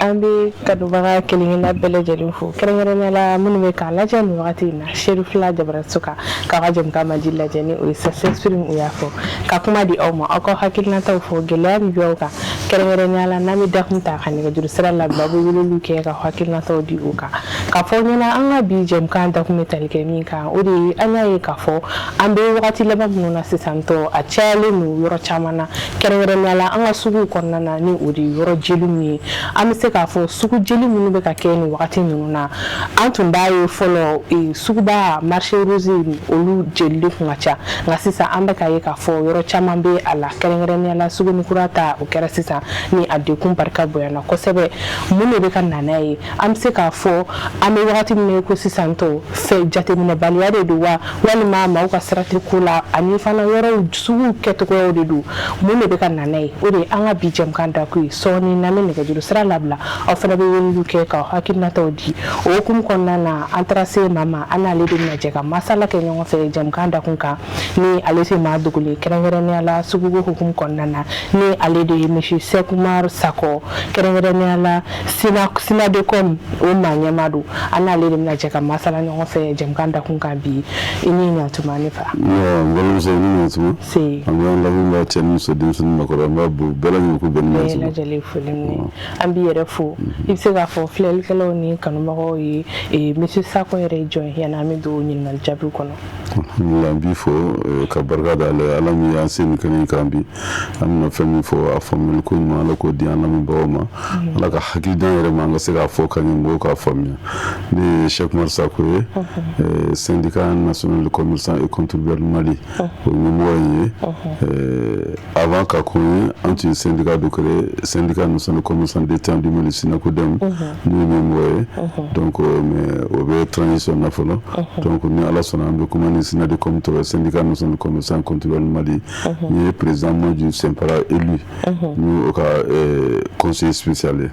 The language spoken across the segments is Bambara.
An bɛ kanubaga kelenkelenna bɛɛ lajɛlen fo, kɛrɛnkɛrɛnnenya la minnu bɛ k'a lajɛ nin wagati in na Cherifla jabaraso kan, k'aw ka jɛmukan mandi lajɛ ni o ye Ça s'exprime. U y'a fɔ ka kuma di aw ma, aw ka hakilinataw fɔ gɛlɛya min bɛ aw kan, kɛrɛnkɛrɛnnenya la n'an bɛ dakun ta ka nɛgɛjuru sira labila, aw bɛ weleliw kɛ ka hakilinataw di o kan. K'a fɔ aw ɲɛna, an ka bi jɛmukan dakun bɛ tali kɛ min kan, o de ye an y'a ye k'a fɔ an bɛ wagati laban minnu na sisan tɔ, a cayalen don yɔrɔ caman na, kɛrɛnkɛrɛnnenya la an ka suguw kɔnɔna na, ni o de ye yɔrɔ jeliw ye. An bɛ se k'a fɔ sugu jeli minnu bɛ ka kɛ nin wagati ninnu na, an tun b'a ye fɔlɔ suguba marché rose, olu jelili tun ka ca, nka sisan an bɛ k'a ye k'a fɔ yɔrɔ caman bɛ a la, kɛrɛnkɛrɛnnenya la Suguni Kura ta, o kɛra sisan ni a dekun barika bonyana kosɛbɛ. Mun de bɛ ka na n'a ye? An bɛ se k'a fɔ an bɛ wagati min na ko sisan tɔ fɛ, jateminɛbaliya de don wa, walima maaw ka sira tɛ ko la, ani fana yɔrɔw suguw kɛcogoyaw de don? Mun de bɛ ka na n'a ye? O de ye an ka bi jɛmukan dakun ye. Sɔɔni n'an bɛ nɛgɛjuru sira labila, aw fana bɛ weleliw kɛ k'aw hakilinataw di. O hukumu kɔnɔna na, an taara se maa ma, an n'ale de bɛna jɛ ka masala kɛ ɲɔgɔn fɛ jɛmukan dakun kan, ni ale tɛ maa dogolen, kɛrɛnkɛrɛnnenya la suguko hukumu kɔnɔna na, ni ale de ye Monsieur Cheick Oumar Sacko, kɛrɛnkɛrɛnnenya la Synadecom, o maa ɲɛmaa don. An n'ale de bɛna jɛ ka masala ɲɔgɔn fɛ jɛmukan dakun kan bi. I ni ɲantuma, ne fa. N balimamuso, i ni ɲantuma. Se. An bɛ an lamɛnbaa, cɛ ni muso, denmisɛnnin, makɔrɔ, an b'a bɛɛ lajɛlen ko bɛɛ ni bɛɛ ɲantuma. Lajɛlen foli minɛ, an b'i yɛrɛ fo. I bɛ se k'a fɔ filɛlikɛlaw ni kanubagaw ye, Monsieur Sacko yɛrɛ ye jɔn ye, yanni an bɛ don ɲininkali jaabiw kɔnɔ? Alhamdulilah, n b'i fo ka barika da Ala ye, Ala min y'an se nin kɛnɛ in kan bi. An bɛna fɛn min fɔ, a faamuyali ko ɲuman, Ala k'o di an lamɛnbagaw ma. Ala ka hakili d'an yɛrɛ ma, an ka se k'a fɔ ka ɲɛ, mɔgɔw k'a faamuya. Ne ye Cheick Oumar Sacko ye, Syndicat national de commerçants et contribuables Mali, o ɲɛmɔgɔ ye. Avant ka ko ye, an tun ye syndicat dɔ créé, Syndicat national de commerçants détaillants du Mali, SYNACODEM, ne ye ɲɛmɔgɔ ye. Donc mais o bɛ transition na fɔlɔ. Donc ni Ala sɔnna, an bɛ kuma ni SYNADECOM tɔgɔ ye, Syndicat national de commerçants et contribuables Mali. N ye président Maju Sɛnpara élu, ni o ka conseiller spécial ye.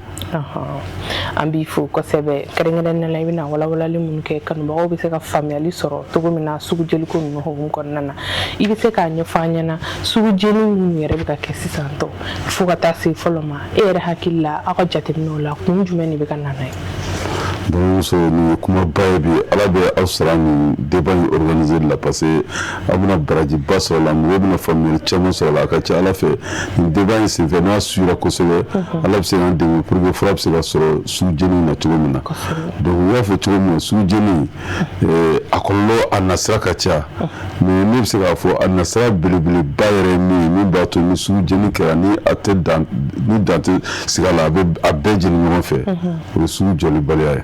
An b'i fo kosɛbɛ. Kɛrɛnkɛrɛnnenya la, i bɛna walawalali minnu kɛ, kanubagaw bɛ se ka faamuyali sɔrɔ cogo min na sugu jeliko ninnu hukumu kɔnɔna na, i bɛ se k'a ɲɛfɔ an ɲɛna, sugu jeli minnu yɛrɛ bɛ ka kɛ sisan tɔ, fo ka taa se fɔlɔ ma, e yɛrɛ hakili la, aw ka jateminɛw la, kun jumɛn de bɛ ka na n'a ye? Balimamuso, nin ye kumaba ye bi. Ala bɛ aw sara nin débat in organiser la, parce que aw bɛna barajiba sɔrɔ a la, mɔgɔw bɛna faamuyali caman sɔrɔ a la. A ka ca Ala fɛ, nin débat in senfɛ, n'a suyira kosɛbɛ, Ala bɛ se k'an dɛmɛ pour que fura bɛ se ka sɔrɔ sugu jeni na cogo min na. Donc u y'a fɔ cogo min na, sugu jeni, a kɔlɔlɔ, a nasira ka ca, mais ne bɛ se k'a fɔ a nasira belebeleba yɛrɛ ye min ye, min b'a to ni sugu jeni kɛra, ni a tɛ dan, ni dan tɛ sigi a la, a bɛ a bɛɛ jeni ɲɔgɔn fɛ, o ye sugu jɔlibaliya ye.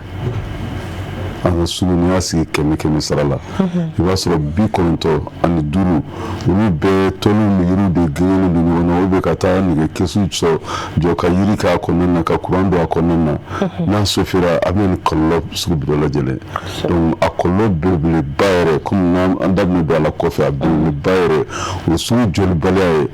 An ka sugu, n'i y'a sigi kɛmɛ kɛmɛ sara la, i b'a sɔrɔ 95, olu bɛɛ tɔliw ni yiriw de gɛngɛnnen don ɲɔgɔn na, ou bien ka taa nɛgɛ kɛsu sɔrɔ jɔ ka yiri k'a kɔnɔna na, ka kuran don a kɔnɔna na. N'a sofera, a bɛ na ni kɔlɔlɔ sugu bɛɛ lajɛlen. Donc a kɔlɔlɔ belebeleba yɛrɛ, komi n'an da bɛna don a la kɔfɛ, a belebeleba yɛrɛ, o ye sugu jɔlibaliya ye.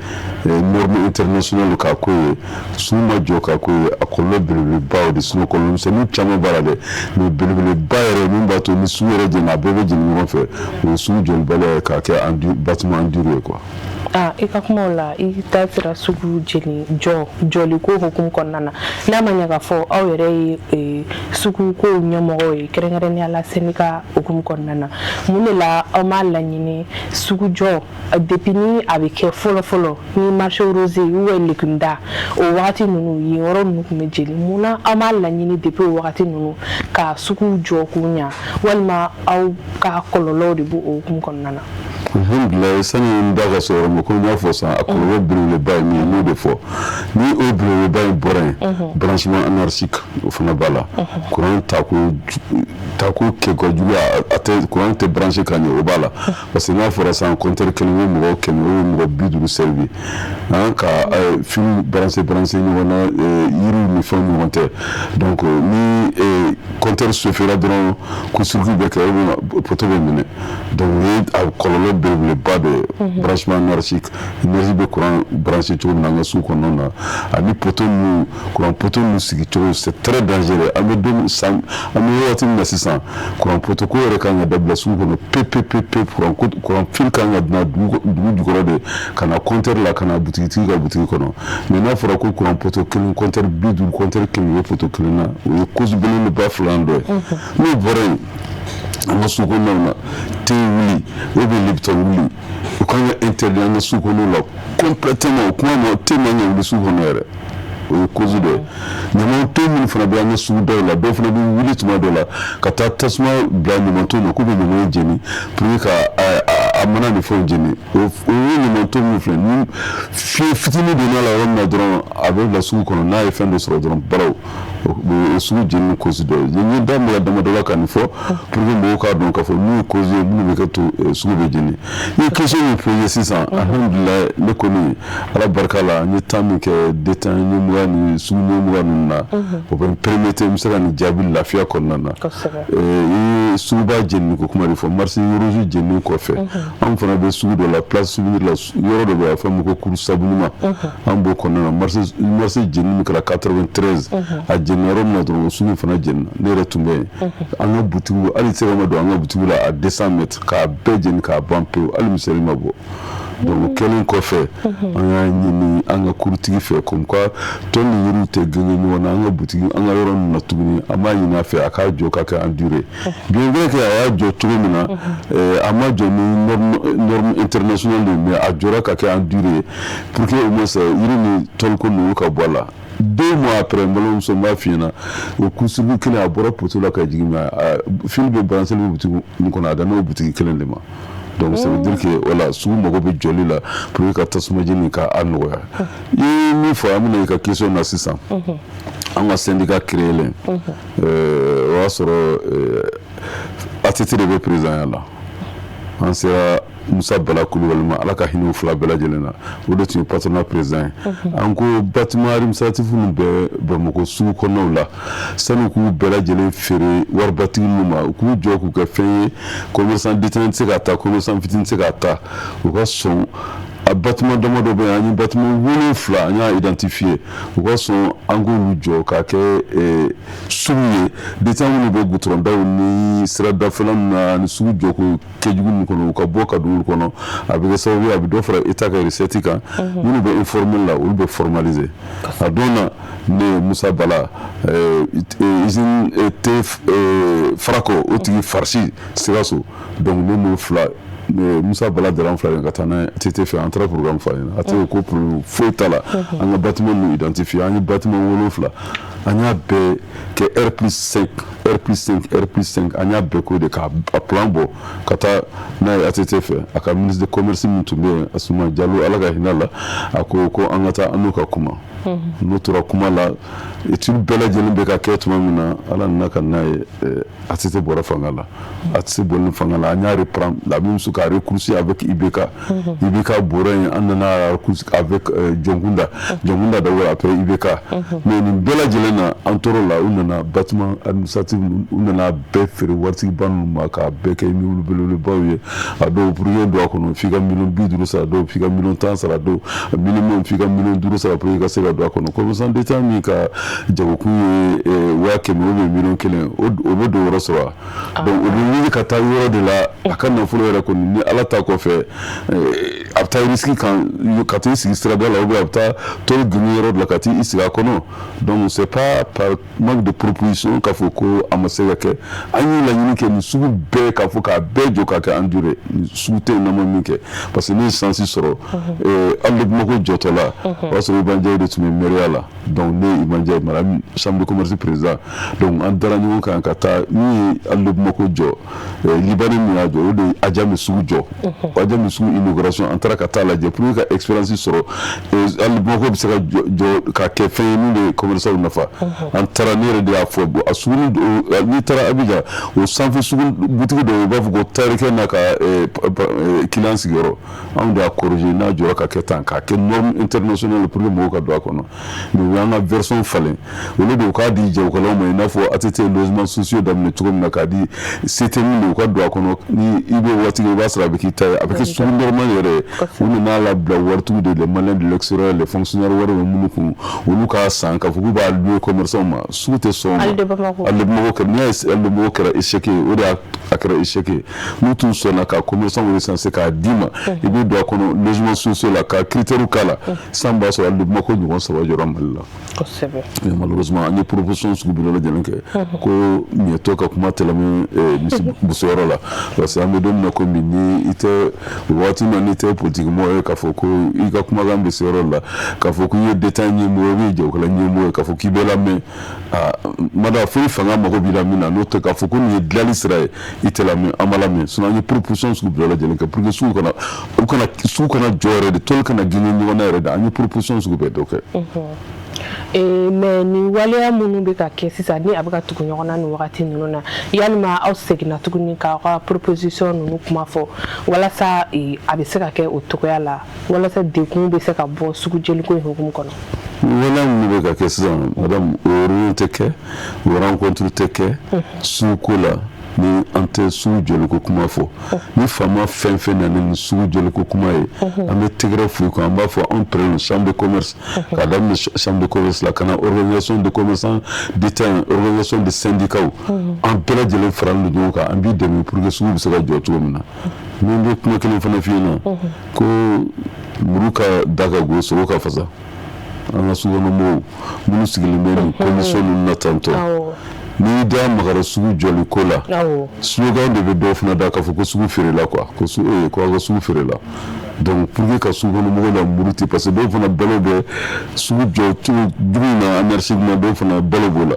Norme internationale k'a ko ye, sugu ma jɔ k'a ko ye, a kɔlɔlɔ belebeleba o de. Sinon kɔlɔlɔ misɛnnin caman b'a la dɛ, mais belebeleba yɛrɛ min b'a to ni sugu yɛrɛ jɛna, a bɛɛ bɛ jeni ɲɔgɔn fɛ, o ye sugu jɔlibaliya ye, k'a kɛ bâtiment en dur ye quoi. Ah, i ka kumaw la, i da sera sugu jeni jɔ jɔliko hukumu kɔnɔna na. N'a ma ɲɛ k'a fɔ aw yɛrɛ ye sugu kow ɲɛmɔgɔw ye, kɛrɛnkɛrɛnnenya la syndicat hukumu kɔnɔna na, mun de la aw m'a laɲini sugu jɔ depuis ni a bɛ kɛ fɔlɔ fɔlɔ, ni marché rose ou bien Lekunda, o wagati ninnu, yen yɔrɔ ninnu tun bɛ jeni? Mun na aw m'a laɲini depuis o wagati ninnu ka sugu jɔ k'u ɲa, walima aw ka kɔlɔlɔw de b'o hukumu kɔnɔna na? Alhamdulilayi, sani n da ka sɔrɔ ma, komi n y'a fɔ sisan, a kɔlɔlɔ belebeleba ye min ye, n y'o de fɔ. Ni o belebeleba in bɔra yen, branchement anarchique, o fana b'a la. Courant tako tako kɛ ka juguya, a tɛ courant tɛ branché ka ɲɛ, o b'a la, parce que n'a fɔra sisan compteur kelen bɛ mɔgɔ 100 ou mɔgɔ 50 servi, ka fil branché branché ɲɔgɔn na, yiriw ni fɛnw ɲɔgɔn tɛ. Donc ni compteur chauffera dɔrɔn, court-circuit bɛ kɛ ou bien poteau bɛ minɛ. Donc o ye a kɔlɔlɔ belebeleba dɔ ye, branchement anarchique. Énergie bɛ courant branché cogo min na an ka sugu kɔnɔna na, ani poteau ninnu, courant poteau ninnu sigi cogo, c'est très dangereux. An bɛ don san, an bɛ wagati min na sisan. sisan, kuran poteau ko yɛrɛ kan ka dabila sugu kɔnɔ pe pe pe pe. Kuran fil kan ka na dugu jukɔrɔ de ka na compteur la, ka na butigitigi ka butigi kɔnɔ. Mais n'a fɔra ko kuran poteau kelen, compteur 50, compteur 100 bɛ poteau kelen na, o ye cause belebeleba filanan dɔ ye. N'o bɔra yen, an ka sugu kɔnɔnaw na, te wuli ou bien Lipton wuli, o kan ka interdit an ka sugu kɔnɔnaw la complètement. O kuma ma, te man ka wuli sugu kɔnɔ yɛrɛ, o ye cause dɔ ye. Ɲamanton minnu fana bɛ an ka sugudaw la, dɔw fana bɛ wuli tuma dɔ la ka taa tasuma bila ɲamanton na k'u bɛ ɲaman jeni pour que ka a mana ni fɛnw jeni. O ye ɲamanton min filɛ ni fiɲɛ fitinin donna la yɔrɔ min na dɔrɔn, a bɛ bila sugu kɔnɔ. N'a ye fɛn dɔ sɔrɔ dɔrɔn, baraw, o ye sugu jeni cause dɔ ye. N ye da mɛgɛ damadɔ la ka nin fɔ pour que mɔgɔw k'a dɔn k'a fɔ min ye cause ye minnu bɛ kɛ to sugu bɛ jeni. I ye question min posé sisan, alhamdulilayi, ne kɔni, Ala barika la, n ye temps min kɛ détaillant ɲɛmɔgɔya ni sugu ɲɛmɔgɔya ninnu na, o bɛ n permettre n bɛ se ka nin jaabi lafiya kɔnɔna na. I ye suguba jenini ko kuma de fɔ. Marché rouge jenini kɔfɛ, anw fana bɛ sugu dɔ la, Place Souvenir la, yɔrɔ dɔ bɛ yen, a fɔ ma ko Kuru Sabunuma, an b'o kɔnɔna na. Marché jenini min kɛra 93, a jenina yɔrɔ min na dɔrɔn, o sugu fana jenina. Ne yɛrɛ tun bɛ yen. An ka butigiw, hali se ka ma don an ka butigiw la à 200 mètres, k'a bɛɛ jeni k'a ban pewu, hali misɛnnin ma bɔ. Donc o kɛlen kɔfɛ, an y'a ɲini an ka kurutigi fɛ, comme quoi tɔn ni yiriw tɛ genge ɲɔgɔn na an ka butigi, an ka yɔrɔ ninnu na tuguni. An b'a ɲini a fɛ a k'a jɔ ka kɛ en durée. Bien vrai que a y'a jɔ cogo min na, a ma jɔ ni norme internationale ye, mais a jɔra ka kɛ en durée pour que au moins yiri ni tɔliko ninnu ka bɔ a la. 2 mois après, n balimamuso, n b'a f'i ɲɛna, o kusugu kelen a bɔra poteau la ka jigin, mais fil bɛ branché butigi min kɔnɔ, a danna o butigi kelen de ma. Donc ça veut dire que voilà, sugu mago bɛ jɔli la pour que ka tasuma jeni ka a nɔgɔya. I ye min fɔ, an bɛna i ka question na sisan. An ka syndicat créé len, o y'a sɔrɔ ATT de bɛ président ya la. An sera Musa Bala Kulubali ma, Ala ka hinɛ u fila bɛɛ lajɛlen na, o de tun ye patronat président ye. An ko bâtiment administratif ninnu bɛɛ Bamakɔ sugu kɔnɔnaw la, sani k'u bɛɛ lajɛlen feere waribatigi ninnu ma, u k'u jɔ k'u kɛ fɛn ye commerçant détaillant tɛ se k'a ta, commerçant fitinin tɛ se k'a ta, u ka sɔn a bâtiment damadɔ bɛ yen. An ye bâtiment 7, an y'a identifié, u ka sɔn an k'olu jɔ k'a kɛ sugu ye. Détaillant minnu bɛ goudron daw ni siradafɛla ninnu na ni sugu jɔko kɛjugu ninnu kɔnɔ, u ka bɔ ka don olu kɔnɔ. A bɛ kɛ sababu ye a bɛ dɔ fara État ka recette kan. Minnu bɛ informel la, olu bɛ formaliser. A don na, ne Musa Bala, usine te Farako, o tigi Farisi Sikaso, donc ne n'o fila, Musa Bala Daran fila ka taa n'a ye ATT fɛ. An taara programme f'a ɲɛna. ATT ko problème foyi t'a la. An ka bâtiment ninnu identifié, an ye bâtiment 7, an y'a bɛɛ kɛ R+5, R+5, R+5. An y'a bɛɛ k'o de k'a plan bɔ ka taa n'a ye ATT fɛ. A ka ministre de commerce min tun bɛ yen, Asuma Jalo, Ala ka hinɛ la, a ko ko an ka taa an n'u ka kuma. N'o tora kuma la, étude bɛɛ lajɛlen bɛ ka kɛ tuma min na, Ala nana ka n'a ye, ATT bɔra fanga la. ATT bɔlen fanga la, an y'a reprendre la même chose, ka raccourci avec IBK. IBK bɔra yen, an nana raccourci avec Jɔnkunda. Jɔnkunda d'abord, après IBK. Mais nin bɛɛ lajɛlen na, an tor'o la, u nana bâtiment administratif, u nana bɛɛ feere waritigiba ninnu ma, k'a bɛɛ kɛ immeuble belebelebaw ye. A dɔw, pour que don a kɔnɔ, f'i ka miliyɔn 50 sara, dɔw f'i ka miliyɔn 10 sara, dɔw minimum f'i ka miliyɔn 5 sara pour que i ka se ka don a kɔnɔ. Commerçant détaillant min ka jagokun ye 100 000 ou bien miliyɔn 1, o bɛ don yɔrɔ sɔrɔ wa? Donc o bɛ wuli ka taa yɔrɔ de la, a ka nafolo yɛrɛ kɔni, ni Ala ta kɔfɛ, a bɛ taa risque kan ka t'i sigi sirada la, ou bien a bɛ taa tɔli genge yɔrɔ dɔ la ka t'i sigi a kɔnɔ. Donc c'est pas par manque de proposition k'a fɔ ko a ma se ka kɛ. An ye laɲini kɛ nin sugu bɛɛ, k'a fɔ k'a bɛɛ jɔ k'a kɛ en durée. Nin sugu tɛ yen n'an ma min kɛ, parce que ne ye chance sɔrɔ, hali Bamakɔ jɔtɔ la, o y'a sɔrɔ Iba Ndiaye de tun bɛ maire la. Donc ne ye Iba Ndiaye, madame chambre de commerce président, donc an dara ɲɔgɔn kan ka taa. Min ye hali Bamakɔ jɔ, Libanais min y'a jɔ, o de ye Adjamé sugu jɔ. Adjamé sugu inauguration, an taara ka taa lajɛ pour que ka expérience sɔrɔ, hali Bamakɔ bɛ se ka jɔ ka kɛ fɛn ye min bɛ commerçant nafa. An taara, ne yɛrɛ de y'a fɔ a sugu, n'i taara Abidjan, o sanfɛ sugu butigi dɔw, u b'a fɔ ko tarikɛ n'a ka client sigiyɔrɔ, anw de y'a corriger n'a jɔra ka kɛ tan, k'a kɛ norme internationale pour que mɔgɔw ka don a kɔnɔ. kɔnɔ. Mais u y'an ka version falen. Olu de u k'a di jagokɛlaw ma, i n'a fɔ ATT ye logement sociaux daminɛ cogo min na, k'a di CTM de, u ka don a kɔnɔ. Ni i bɛ waati kɛ, i b'a sɔrɔ a bɛ k'i ta ye, a bɛ kɛ sugu normal yɛrɛ ye. U nana labila waritigiw de, les Maliens de l'extérieur, les fonctionnaires, wari bɛ minnu kun, olu k'a san k'a fɔ k'u b'a louer commerçant ma. Sugu tɛ sɔn o ma. Hali de Bamakɔ. Hali de Bamakɔ kɛra. N'i y'a ye hali de Bamakɔ kɛra échec ye, o de y'a a kɛra échec ye. N'u tun sɔnna ka commerçant recenser k'a d'i ma, i bɛ don a kɔnɔ logement sociaux la, ka critères k'a la, sisan b'a sɔrɔ hali de Bamakɔ ɲɔgɔn saba jɔra Mali la. Mais malheureusement, an ye proposition sugu bɛɛ lajɛlen kɛ ko ɲɛtɔ ka kuma tɛlɛmɛ misi musoyɔrɔ la, parce que an bɛ don min na komi ni i tɛ waati min na, n'i tɛ politique mɔgɔ ye, k'a fɔ ko i ka kumakan bɛ se yɔrɔ la, k'a fɔ k'i ye détail ɲɛmɔgɔ ye ou bien jagokɛla ɲɛmɔgɔ ye, k'a fɔ k'i bɛ lamɛn, aa mada fo ni fanga mago b'i la min na. N'o tɛ, k'a fɔ ko nin ye dilali sira ye, i tɛ lamɛn, an ma lamɛn. Sinon an ye proposition sugu bɛɛ lajɛlen kɛ pour que sugu kana u kana sugu kana jɔ yɛrɛ de, tɔli kana genge ɲɔgɔn na yɛrɛ de. An ye proposition sugu bɛɛ dɔ kɛ. Mais nin waleya minnu bɛ ka kɛ sisan, ni a bɛ ka tugu ɲɔgɔn na nin wagati ninnu na, yalima aw seginna tuguni k'aw ka proposition ninnu kuma fɔ walasa a bɛ se ka kɛ o cogoya la, walasa degun bɛ se ka bɔ sugu jeliko in hukumu kɔnɔ? Waleya minnu bɛ ka kɛ sisan, madame, o réunion tɛ kɛ, o rencontre tɛ kɛ suguko la ni an tɛ sugu jɔliko kuma fɔ. Ni faama fɛn fɛn nana ni sugu jɔliko kuma ye, an bɛ tɛgɛrɛ f'u kun. An b'a fɔ anw pɛrɛn chambre de commerce, k'a daminɛ chambre de commerce la ka na organisation de commerçants détaillants, organisation de syndicats, an bɛɛ lajɛlen faralen don ɲɔgɔn kan, an b'i dɛmɛ pour que sugu bɛ se ka jɔ cogo min na. Ni n bɛ kuma kelen fana f'i ɲɛna, ko muru ka da ka go, sogo ka fasa. An ka sukɔnɔmɔgɔw minnu sigilen bɛ nin commission ninnu na tantɔ, n'i da magara sugu jɔli ko la, slogan de bɛ dɔw fana da k'a fɔ ko sugu feerela quoi, ko su ko aw ka sugu feerela. Donc pour que ka sugukɔnɔmɔgɔw la muruti, parce que dɔw fana balo bɛ sugu jɔ cogo jugu in na, anarchiquement, dɔw fana balo b'o la.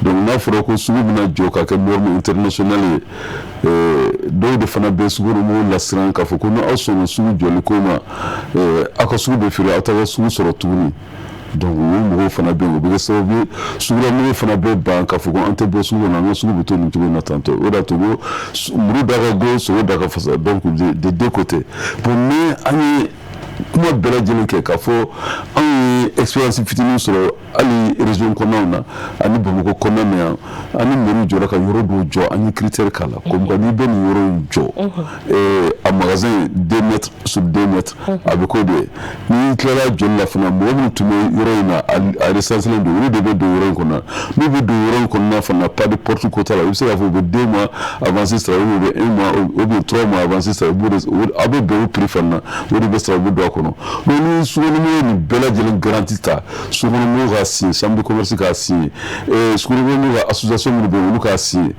Donc n'a fɔra ko sugu bɛna jɔ ka kɛ norme internationale ye, dɔw de fana bɛ sugukɔnɔmɔgɔw lasiran k'a fɔ ko n'aw sɔnna sugu jɔli ko ma, aw ka sugu bɛ feere, aw t'aw ka sugu sɔrɔ tuguni. Donc o mɔgɔw fana bɛ yen, o bɛ kɛ sababu ye sugulamɔgɔw fana bɛ ban k'a fɔ ko an tɛ bɔ sugu kɔnɔ, an ka sugu bɛ to nin cogo in na tantɔ. O de y'a to ko muru da ka go, sogo da ka fasa. Donc de deux côtés. Bon, ni an ye kuma bɛɛ lajɛlen kɛ k'a fɔ anw ye expérience fitinin sɔrɔ hali région kɔnɔnaw na ani Bamakɔ kɔnɔna na yan, an ni mairie jɔra ka yɔrɔ dɔw jɔ, an ye critère k'a la, comme n'i bɛ nin yɔrɔ in jɔ, a magasin 2 mètres sur 2 mètres, a bɛ k'o de ye. N'i tilala jɔli la fana, mɔgɔ minnu tun bɛ yɔrɔ in na, a recensé don, olu de bɛ don yɔrɔ in kɔnɔ. N'u bɛ don yɔrɔ in kɔnɔna fana, pas de porte ko t'a la. I bɛ se k'a fɔ u bɛ 2 mois avance sara, ou bien u bɛ 1 mois ou bien 3 mois avance sara, aw bɛ bɛn o prix fana na, o de bɛ sara, u bɛ don a kɔnɔ. Donc ni sukɔnɔmɔgɔw ye nin bɛɛ lajɛlen garantie ta, sukɔnɔmɔgɔw k'a signé, chambre de commerce k'a signé, sukɔnɔmɔgɔw ka association minnu bɛ yen, olu k'a signé,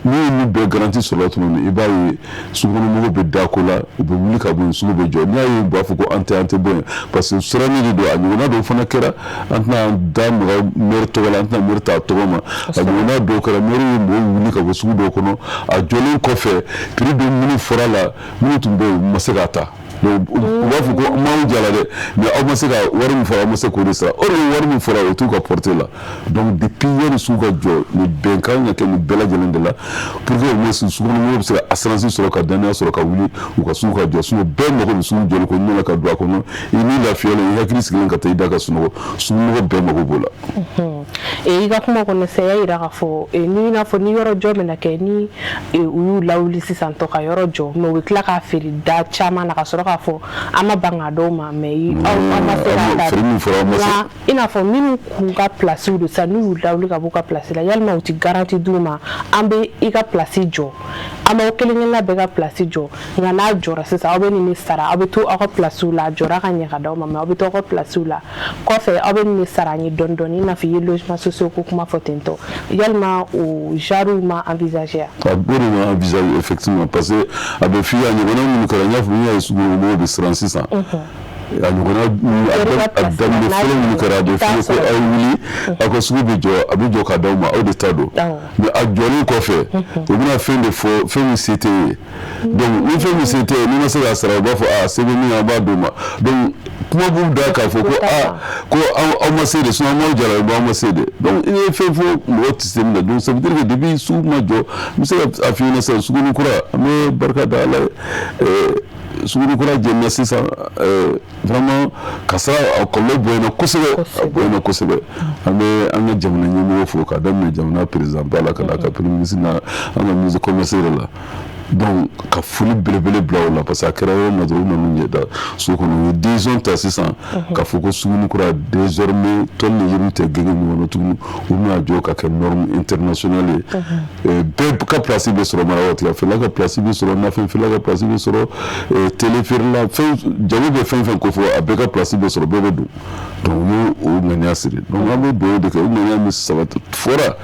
n'u ye nin bɛɛ garantie sɔrɔ tuma min, i b'a ye sukɔnɔmɔgɔw bɛ da ko la, u bɛ wuli ka bɔ yen, sugu bɛ jɔ. N'i y'a ye u b'a fɔ ko an tɛ bɔ yen, parce que siranin de don. A ɲɔgɔnna dɔw fana kɛra, an tɛna an da maga maire tɔgɔ la, an tɛna maire ta a tɔgɔ ma. A ɲɔgɔnna dɔw kɛra, maire ye mɔgɔw wuli ka bɔ sugu dɔw kɔnɔ, a jɔlen kɔfɛ, prix dɔ minnu fɔra la, minnu tun bɛ yen, u ma se k'a ta. Donc u b'a fɔ ko m'aw jala dɛ, mais aw ma se ka wari min fɔra, aw ma se k'o de sara. Or wari min fɔra, o t'u ka portée la. Donc depuis yanni sugu ka jɔ, nin bɛn kan ka kɛ nin bɛɛ lajɛlen de la pour que au moins sukɔnɔmɔgɔw bɛ se ka assurance sɔrɔ, ka danaya sɔrɔ, ka wuli u ka sugu ka jɔ. Sinon bɛɛ mago bɛ sugu jɔli ko ɲuman la, ka don a kɔnɔ, i ni lafiyalen, i hakili sigilen, ka taa i da ka sunɔgɔ. Sugumɔgɔ bɛɛ mago b'o la. I ka kuma kɔnɔ sisan, i y'a yira k'a fɔ ni i n'a fɔ ni yɔrɔ jɔ bɛna kɛ, ni u y'u lawuli sisan tɔ ka yɔrɔ jɔ, mais u bɛ tila k'a feere da caman na, ka sɔrɔ k'a fɔ an ma ban k'a dɔw ma, mais aw ma se k'a ta. Nka i n'a fɔ minnu k'u ka place don sisan, n'u y'u lawuli ka b'u ka place la, yalima u ti garantie d'u ma, an bɛ i ka place jɔ, an b'aw kelen kelenna bɛɛ ka place jɔ, nka n'a jɔra sisan, aw bɛ nin de sara, aw bɛ to aw ka place la, a jɔra ka ɲɛ ka d'aw ma, mais aw bɛ to aw ka place la, kɔfɛ aw bɛ nin de sara an ye dɔɔni dɔɔni, i n'a fɔ i ye logement sociaux ko kuma fɔ ten tɔ, yalima o genre ma envisager? A o de ma envisager effectivement, parce que a bɛ f'i ye, a ɲɔgɔnna minnu kɛra, n y'a fɔ, n'i y'a ye sukɔnɔmɔgɔw bɛ siran sisan, a ɲɔgɔnna a daminɛ fɔlɔ minnu kɛra, a bɛ f'i ye ko aw wuli, aw ka sugu bɛ jɔ, a bɛ jɔ ka d'aw ma, aw de ta don. Mais a jɔlen kɔfɛ, u bɛna fɛn de fɔ, fɛn min se tɛ ye. Donc ni fɛn min se tɛ ye, n'i ma se k'a sara, u b'a fɔ a se bɛ min ye, an b'a d'o ma. Donc Kuma b'u da k'a fɔ ko aa, ko aw ma se de, sinon an m'aw jarabi, aw ma se de. Donc i ye fɛn fɔ, mɔgɔ tɛ se min na. Donc ça veut dire que depuis sugu ma jɔ, n bɛ se ka a f'i ɲɛna sisan, Suguni Kura, an bɛ barika da Ala ye, Suguni Kura jenina sisan. Vraiment, kasara a kɔlɔlɔ bonyana kosɛbɛ, a bonyana kosɛbɛ. An bɛ an ka jamana ɲɛmɔgɔ fo, k'a daminɛ jamana président ba la, ka na a ka premier ministre na, an ka ministre commerce yɛrɛ la. Donc ka foli belebele bila o la, parce que a kɛra yɔrɔ min na dɔrɔn, u nan'u ɲɛ da so kɔnɔ, u ye décision ta sisan k'a fɔ ko Suguni Kura, désormais, tɔli ni yiriw tɛ genge ɲɔgɔn na tuguni. U bɛna jɔ ka kɛ norme internationale ye. Bɛɛ ka place bɛ sɔrɔ, mara tigɛ feerela ka place bɛ sɔrɔ, nafɛn feerela ka place bɛ sɔrɔ, télé feerela, fɛn jago bɛ fɛn fɛn ko fɔ, a bɛɛ ka place bɛ sɔrɔ, bɛɛ bɛ don. Donc u y'o o ŋaniya siri. Donc an bɛ dugawu de kɛ, o ŋaniya min sabati fɔra,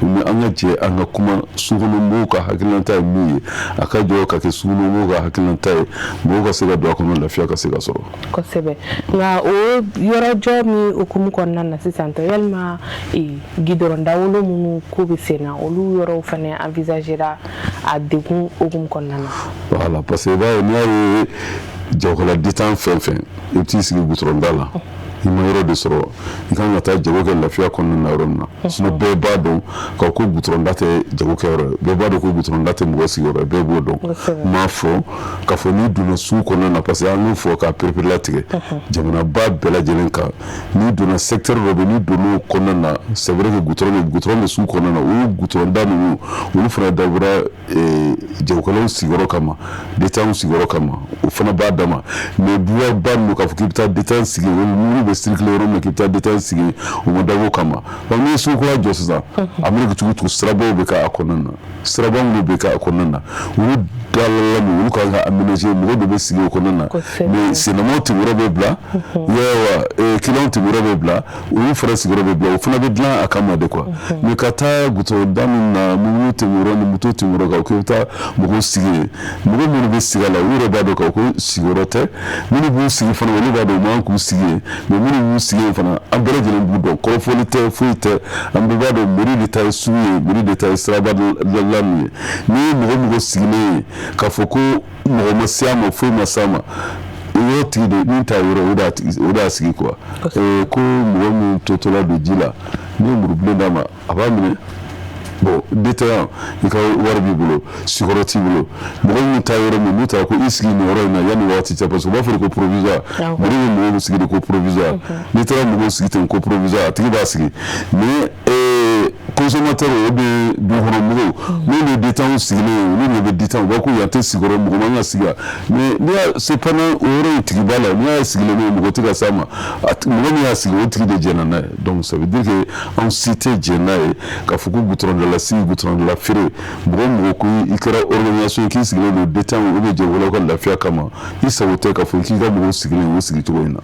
ni an ka jɛ an ka kuma, sukɔnɔmɔgɔw ka hakilinata ye min ye, a ka jɔ ka kɛ sukɔnɔmɔgɔw ka hakilinata ye, mɔgɔw ka se ka don a kɔnɔ, lafiya ka se ka sɔrɔ. Kosɛbɛ. Nka o yɔrɔjɔ min hukumu kɔnɔna na sisan tɔ, yalima gidɔrɔn dawolo minnu ko bɛ sen na, olu yɔrɔw fana envisagera a degun hukumu kɔnɔna na? Voilà, parce que i b'a ye, n'i y'a ye jagokɛla détaillant fɛn fɛn, i bɛ t'i sigi gudɔrɔn da la, i ma yɔrɔ de sɔrɔ i kan ka taa jago kɛ lafiya kɔnɔna na yɔrɔ min na. Sinon bɛɛ b'a dɔn k'a ko gudɔrɔn da tɛ jago kɛ yɔrɔ ye, bɛɛ b'a dɔn ko gudɔrɔn da tɛ mɔgɔ sigiyɔrɔ ye, bɛɛ b'o dɔn. N m'a fɔ k'a fɔ n'i donna sugu kɔnɔna na, parce que an y'o fɔ k'a pereperelatigɛ jamanaba bɛɛ lajɛlen kan, n'i donna secteur dɔ bɛ, n'i donn'o kɔnɔna na, c'est vrai que goudron bɛ sugu kɔnɔna na. O goudron da ninnu, olu fana dabɔra jagokɛlaw sigiyɔrɔ kama, détaillants sigiyɔrɔ kama, o fana b'a dama. Mais buwaba ninnu, k'a fɔ k'i bɛ taa détaillant sigi, olu bɛ circuler yɔrɔ min na, k'i bɛ taa détaillant sigi, o ma dabɔ o kama. Donc n'i ye sugu kura jɔ sisan, a mana kɛ cogo o cogo, sirabaw bɛ k'a kɔnɔna na, siraba minnu bɛ k'a kɔnɔna na, olu dalala min, olu kan ka aménager, mɔgɔ dɔ bɛ sigi o kɔnɔna na. Mais sennamaw tɛmɛyɔrɔ bɛ bila, yawa, clients tɛmɛyɔrɔ bɛ bila, olu fana sigiyɔrɔ bɛ bila, o fana bɛ dilan a kama de quoi. Mais ka taa goudron da min na, mobili tɛmɛyɔrɔ ni moto tɛmɛyɔrɔ kan, k'i bɛ taa mɔgɔw sigi yen, mɔgɔ minnu bɛ sigi a la, olu yɛrɛ b'a dɔn k'a fɔ ko sigiyɔrɔ tɛ. Minnu b'u sigi fana, olu b'a dɔn u man k'u sigi yen. Mais minnu b'u sigi yen fana, an bɛɛ lajɛlen b'u dɔn, kɔrɔfɔli tɛ, foyi tɛ, an bɛɛ b'a dɔn mairie de ta ye sugu ye, mairie de ta ye siraba la min ye. N'i ye mɔgɔ mɔgɔ sigilen ye k'a fɔ ko mɔgɔ ma se a ma, foyi ma s'a ma, yɔrɔ tigi de min ta yɔrɔ, o de y'a sigi quoi. Ko mɔgɔ min totɔla don ji la, n'i ye murubilen d'a ma, a b'a minɛ. Bon, détaillant, i ka wari b'i bolo, sigiyɔrɔ t'i bolo, mɔgɔ min taa yɔrɔ min n'u taara ko i sigi nin yɔrɔ in na yanni waati cɛ, parce que u b'a fɔ de ko provisoire, mairie bɛ mɔgɔw sigi de ko provisoire. N'i taara mɔgɔw sigi ten ko provisoire, a tigi b'a sigi. Mais consommateur, o bɛ dukɔnɔ mɔgɔw minnu bɛ détaillants sigilen ye, olu de bɛ détaillants, u b'a ko yan tɛ sigiyɔrɔ, mɔgɔ man ka sigi yan. Mais n'i y'a cependant, o yɔrɔ in tigi b'a la, n'i y'a sigilen bɛ, mɔgɔ tɛ ka s'a ma, mɔgɔ min y'a sigi, o tigi de jɛnna n'a ye. Donc ça veut dire que anw si tɛ jɛn n'a ye k'a fɔ ko goudron dala sigi, goudron dala feere. Mɔgɔ mɔgɔ ko i kɛra organisation k'i sigilen don détaillant ou bien jagokɛlaw ka lafiya kama, i sago tɛ k'a fɔ k'i ka mɔgɔw sigilen o sigi cogo in na.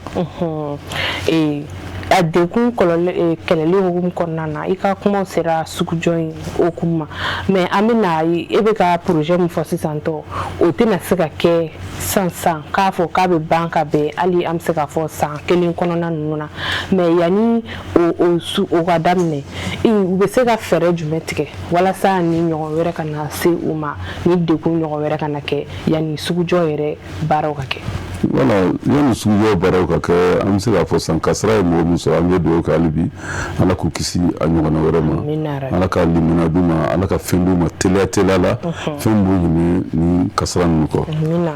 A degun kɔlɔlɔ kɛlɛli hukumu kɔnɔna na, i ka kumaw sera sugujɔ in hukumu ma. Mais an bɛna e bɛ ka projet min fɔ sisan tɔ, o tɛna se ka kɛ sisan sisan k'a fɔ k'a bɛ ban ka bɛn, hali an bɛ se k'a fɔ san kelen kɔnɔna ninnu na. Mais yanni o ka daminɛ, u bɛ se ka fɛɛrɛ jumɛn tigɛ walasa ni ɲɔgɔn wɛrɛ ka na se u ma, ni degun ɲɔgɔn wɛrɛ ka na kɛ, yanni sugujɔ yɛrɛ baaraw ka kɛ? Voilà, yanni sugujɔ baaraw ka kɛ, an bɛ se k'a fɔ san kasara ye mɔgɔ min sɔrɔ, an bɛ dugawu kɛ hali bi, Ala k'u kisi a ɲɔgɔnna wɛrɛ ma, Ala ka limaniya d'u ma, Ala ka fɛn d'u ma teliya teliya la, fɛn b'u ɲini ni kasara ninnu kɔ.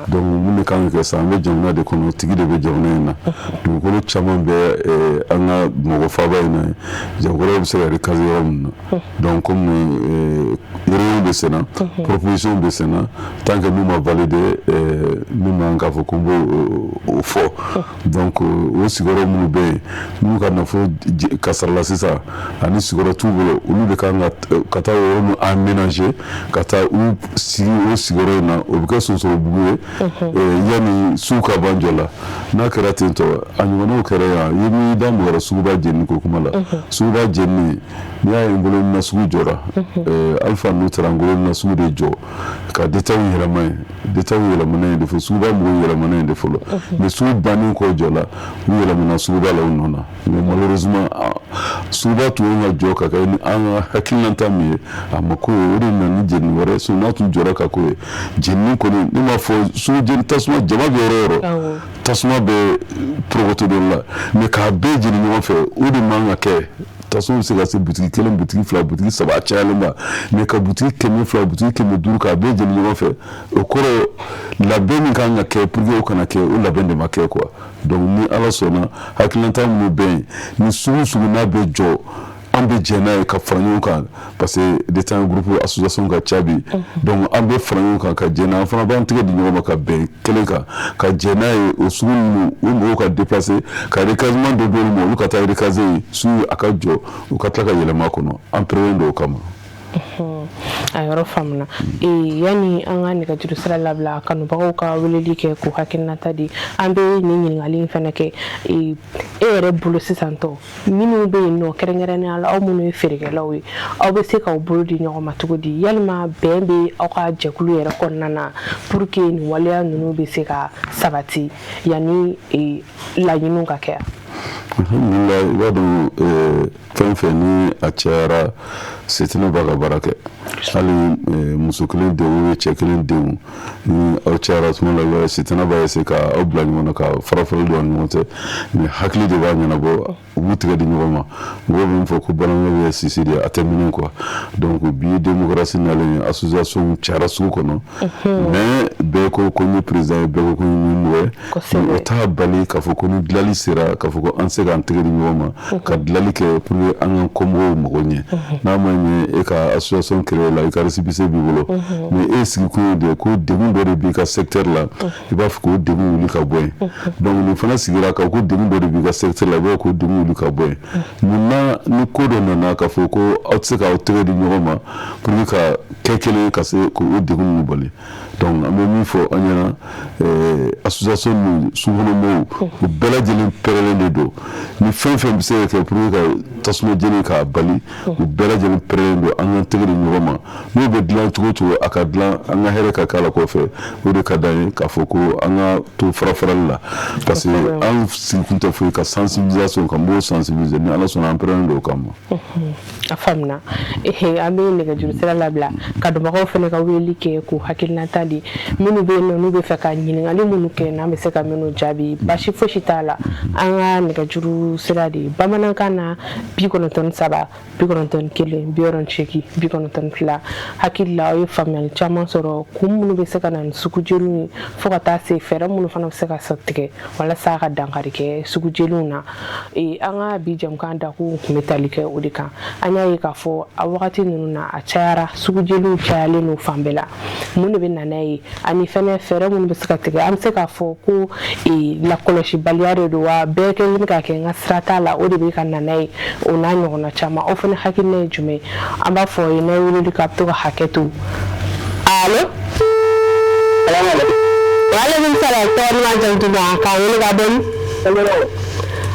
Donc mun de kan ka kɛ sisan? An bɛ jamana de kɔnɔ, tigi de bɛ jamana in na, dugukolo caman bɛ an ka Bamakɔ faaba in na, jagokɛlaw bɛ se ka recaser yɔrɔ min na. Donc comme réunion bɛ sen na, proposition bɛ sen na, tant que min ma valider, min man k'a fɔ ko n b'o o fɔ. Donc o sigiyɔrɔ minnu bɛ yen, minnu ka nafolo kasarala sisan ani sigiyɔrɔ t'u bolo, olu de kan ka taa yɔrɔ min aménager, ka taa u sigi o sigiyɔrɔ in na, o bɛ kɛ sonsorobugu ye yanni sugu ka ban jɔ la. N'a kɛra ten tɔ, a ɲɔgɔnnaw kɛra yan. I ye min da mɔgɔ suguba jeni ko kuma la, suguba jeni, n'i y'a ye n bolo na sugu jɔra, Alpha n'u taara n bolo na sugu de jɔ ka détail yɛlɛma yen, détail yɛlɛmana yen de fo. suguba mɔgɔw yɛlɛmana yen de fɔlɔ. Mais sugu bannen kɔ jɔ la, u yɛlɛmana suguba la u nɔ na. Mais malheureusement, suguba tun kan ka jɔ ka kɛ ni an ka hakilinata min ye, a ma k'o ye. O de nana ni jenini wɛrɛ. Sinon n'a tun jɔra ka k'o ye, jenini kɔni, ne m'a fɔ sugu jeni, tasuma jama bɛ yɔrɔ o yɔrɔ, tasuma bɛ porokoto dɔ la, mais k'a bɛɛ jeni ɲɔgɔn fɛ, o de man ka kɛ. Tasuma bɛ se ka se butigi kelen, butigi fila, butigi saba, a cayalen ba. Mais ka butigi 200, butigi 500, k'a bɛɛ jeni ɲɔgɔn fɛ, o kɔrɔ labɛn min kan ka kɛ pour que o kana kɛ, o labɛn de ma kɛ quoi. Donc ni Ala sɔnna, hakilinata minnu bɛ yen, ni sugu sugu n'a bɛ jɔ, an bɛ jɛ n'a ye ka fara ɲɔgɔn kan, parce que détaillant groupe association ka ca bi. Donc an bɛ fara ɲɔgɔn kan ka jɛ n'a, an fana b'an tɛgɛ di ɲɔgɔn ma ka bɛn kelen kan ka jɛ n'a ye. O sugu ninnu, o mɔgɔw ka déplacer, ka recasement dɔ d'olu ma, olu ka taa recaser yen, sugu a ka jɔ, u ka tila ka yɛlɛma kɔnɔ. An pɛrɛnnen don o kama. A yɔrɔ faamuna. Yanni an ka nɛgɛjuru sira labila, kanubagaw ka weleli kɛ k'u hakilinata di, an bɛ nin ɲininkali in fana kɛ. E yɛrɛ bolo sisan tɔ minnu bɛ yen nɔ, kɛrɛnkɛrɛnnenya la aw minnu ye feerekɛlaw ye, aw bɛ se k'aw bolo di ɲɔgɔn ma cogo di? Yalima bɛn bɛ aw ka jɛkulu yɛrɛ kɔnɔna na pour que nin waleya ninnu bɛ se ka sabati yanni laɲiniw ka kɛ? Alhamdulilayi, i b'a dɔn, fɛn fɛn ni a cayara, setinɛ b'a ka baara kɛ. Hali muso kelen denw, cɛ kelen denw, ni aw cayara tuma la, i b'a ye setinɛ b'a essayer ka aw bila ɲɔgɔn na, ka fara farali don aw ni ɲɔgɔn cɛ. Mais hakili de b'a ɲɛnabɔ, u b'u tigɛ di ɲɔgɔn ma. Mɔgɔw bɛ min fɔ ko balimakɛ bɛ sisi de, a tɛ minɛ quoi. Donc bi démocratie nalen, association cayara sugu kɔnɔ, mais bɛɛ ko ko n ye président ye, bɛɛ ko ko n ye mɔgɔ ye. O t'a bali k'a fɔ ko ni dilali sera, k'a fɔ ko an tɛ se k'an tɛgɛ di ɲɔgɔn ma ka dilali kɛ pour que an ka kɔmɔgɔw mago ɲɛ. N'a ma ɲɛ, e ka association créer la, i ka récépissé b'i bolo, mais e sigikun ye de ko degun dɔ de b'i ka secteur la, i b'a fɔ k'o degun wuli ka bɔ yen. Donc nin fana sigira ka ko degun dɔ de b'i ka secteur la, i b'a fɔ k'o degun wuli ka bɔ yen. Munna ni ko dɔ nana k'a fɔ ko aw tɛ se k'aw tɛgɛ di ɲɔgɔn ma pour que ka kɛ kelen ka se k'o degun ninnu bali? Donc an bɛ min fɔ an ɲɛna, association ninnu, sugukɔnɔmɔgɔw, u bɛɛ lajɛlen pɛrɛlen de don. Ni fɛn fɛn bɛ se ka kɛ pour que ka tasuma jeni k'a bali, u bɛɛ lajɛlen pɛrɛlen don. An k'an tɛgɛ di ɲɔgɔn ma, n'o bɛ dilan cogo o cogo, a ka dilan, an ka hɛrɛ ka k'a la kɔfɛ. O de ka d'an ye k'a fɔ ko an ka to fara farali la, parce que an sigikun tɛ foyi ka sensibilisation, ka mɔgɔw sensibiliser. Ni Ala sɔnna, an pɛrɛnnen don o kama. A faamuna. An bɛ nɛgɛjuru sira labila ka donbagaw fana ka weleli kɛ k'u hakilinata di. Minnu bɛ yen nɔ, n'u bɛ fɛ ka ɲininkali minnu kɛ, n'an bɛ se ka minnu jaabi, basi fosi t'a la. An ka nɛgɛjuru sira de bamanankan na: 93 91 68 92. Hakili la, aw ye faamuyali caman sɔrɔ kun minnu bɛ se ka na ni sugujeniw ye, fo ka taa se fɛɛrɛ minnu fana bɛ se ka tigɛ walasa ka dankari kɛ sugujeniw na. An ka bi jamukan dakun tun bɛ tali kɛ o de kan. An y'a ye k'a fɔ a wagati ninnu na, a cayara, sugujeniw cayalen don fan bɛɛ la. Mun de bɛ na n'a ye, ani fɛnɛ fɛɛrɛ minnu bɛ se ka tigɛ? An bɛ se k'a fɔ ko lakɔlɔsibaliya de don wa, bɛɛ kɛlen bɛ ka kɛ n ka sira t'a la, o de bɛ ka na n'a ye, o n'a ɲɔgɔnna caman. Aw fana hakilina ye jumɛn ye? An b'a fɔ ye, n'a ye weleli kɛ, a bɛ to ka hakɛ to. Allo, waaleykum salam. Tɔgɔ ni jamu duman, k'an wele ka bɔ min?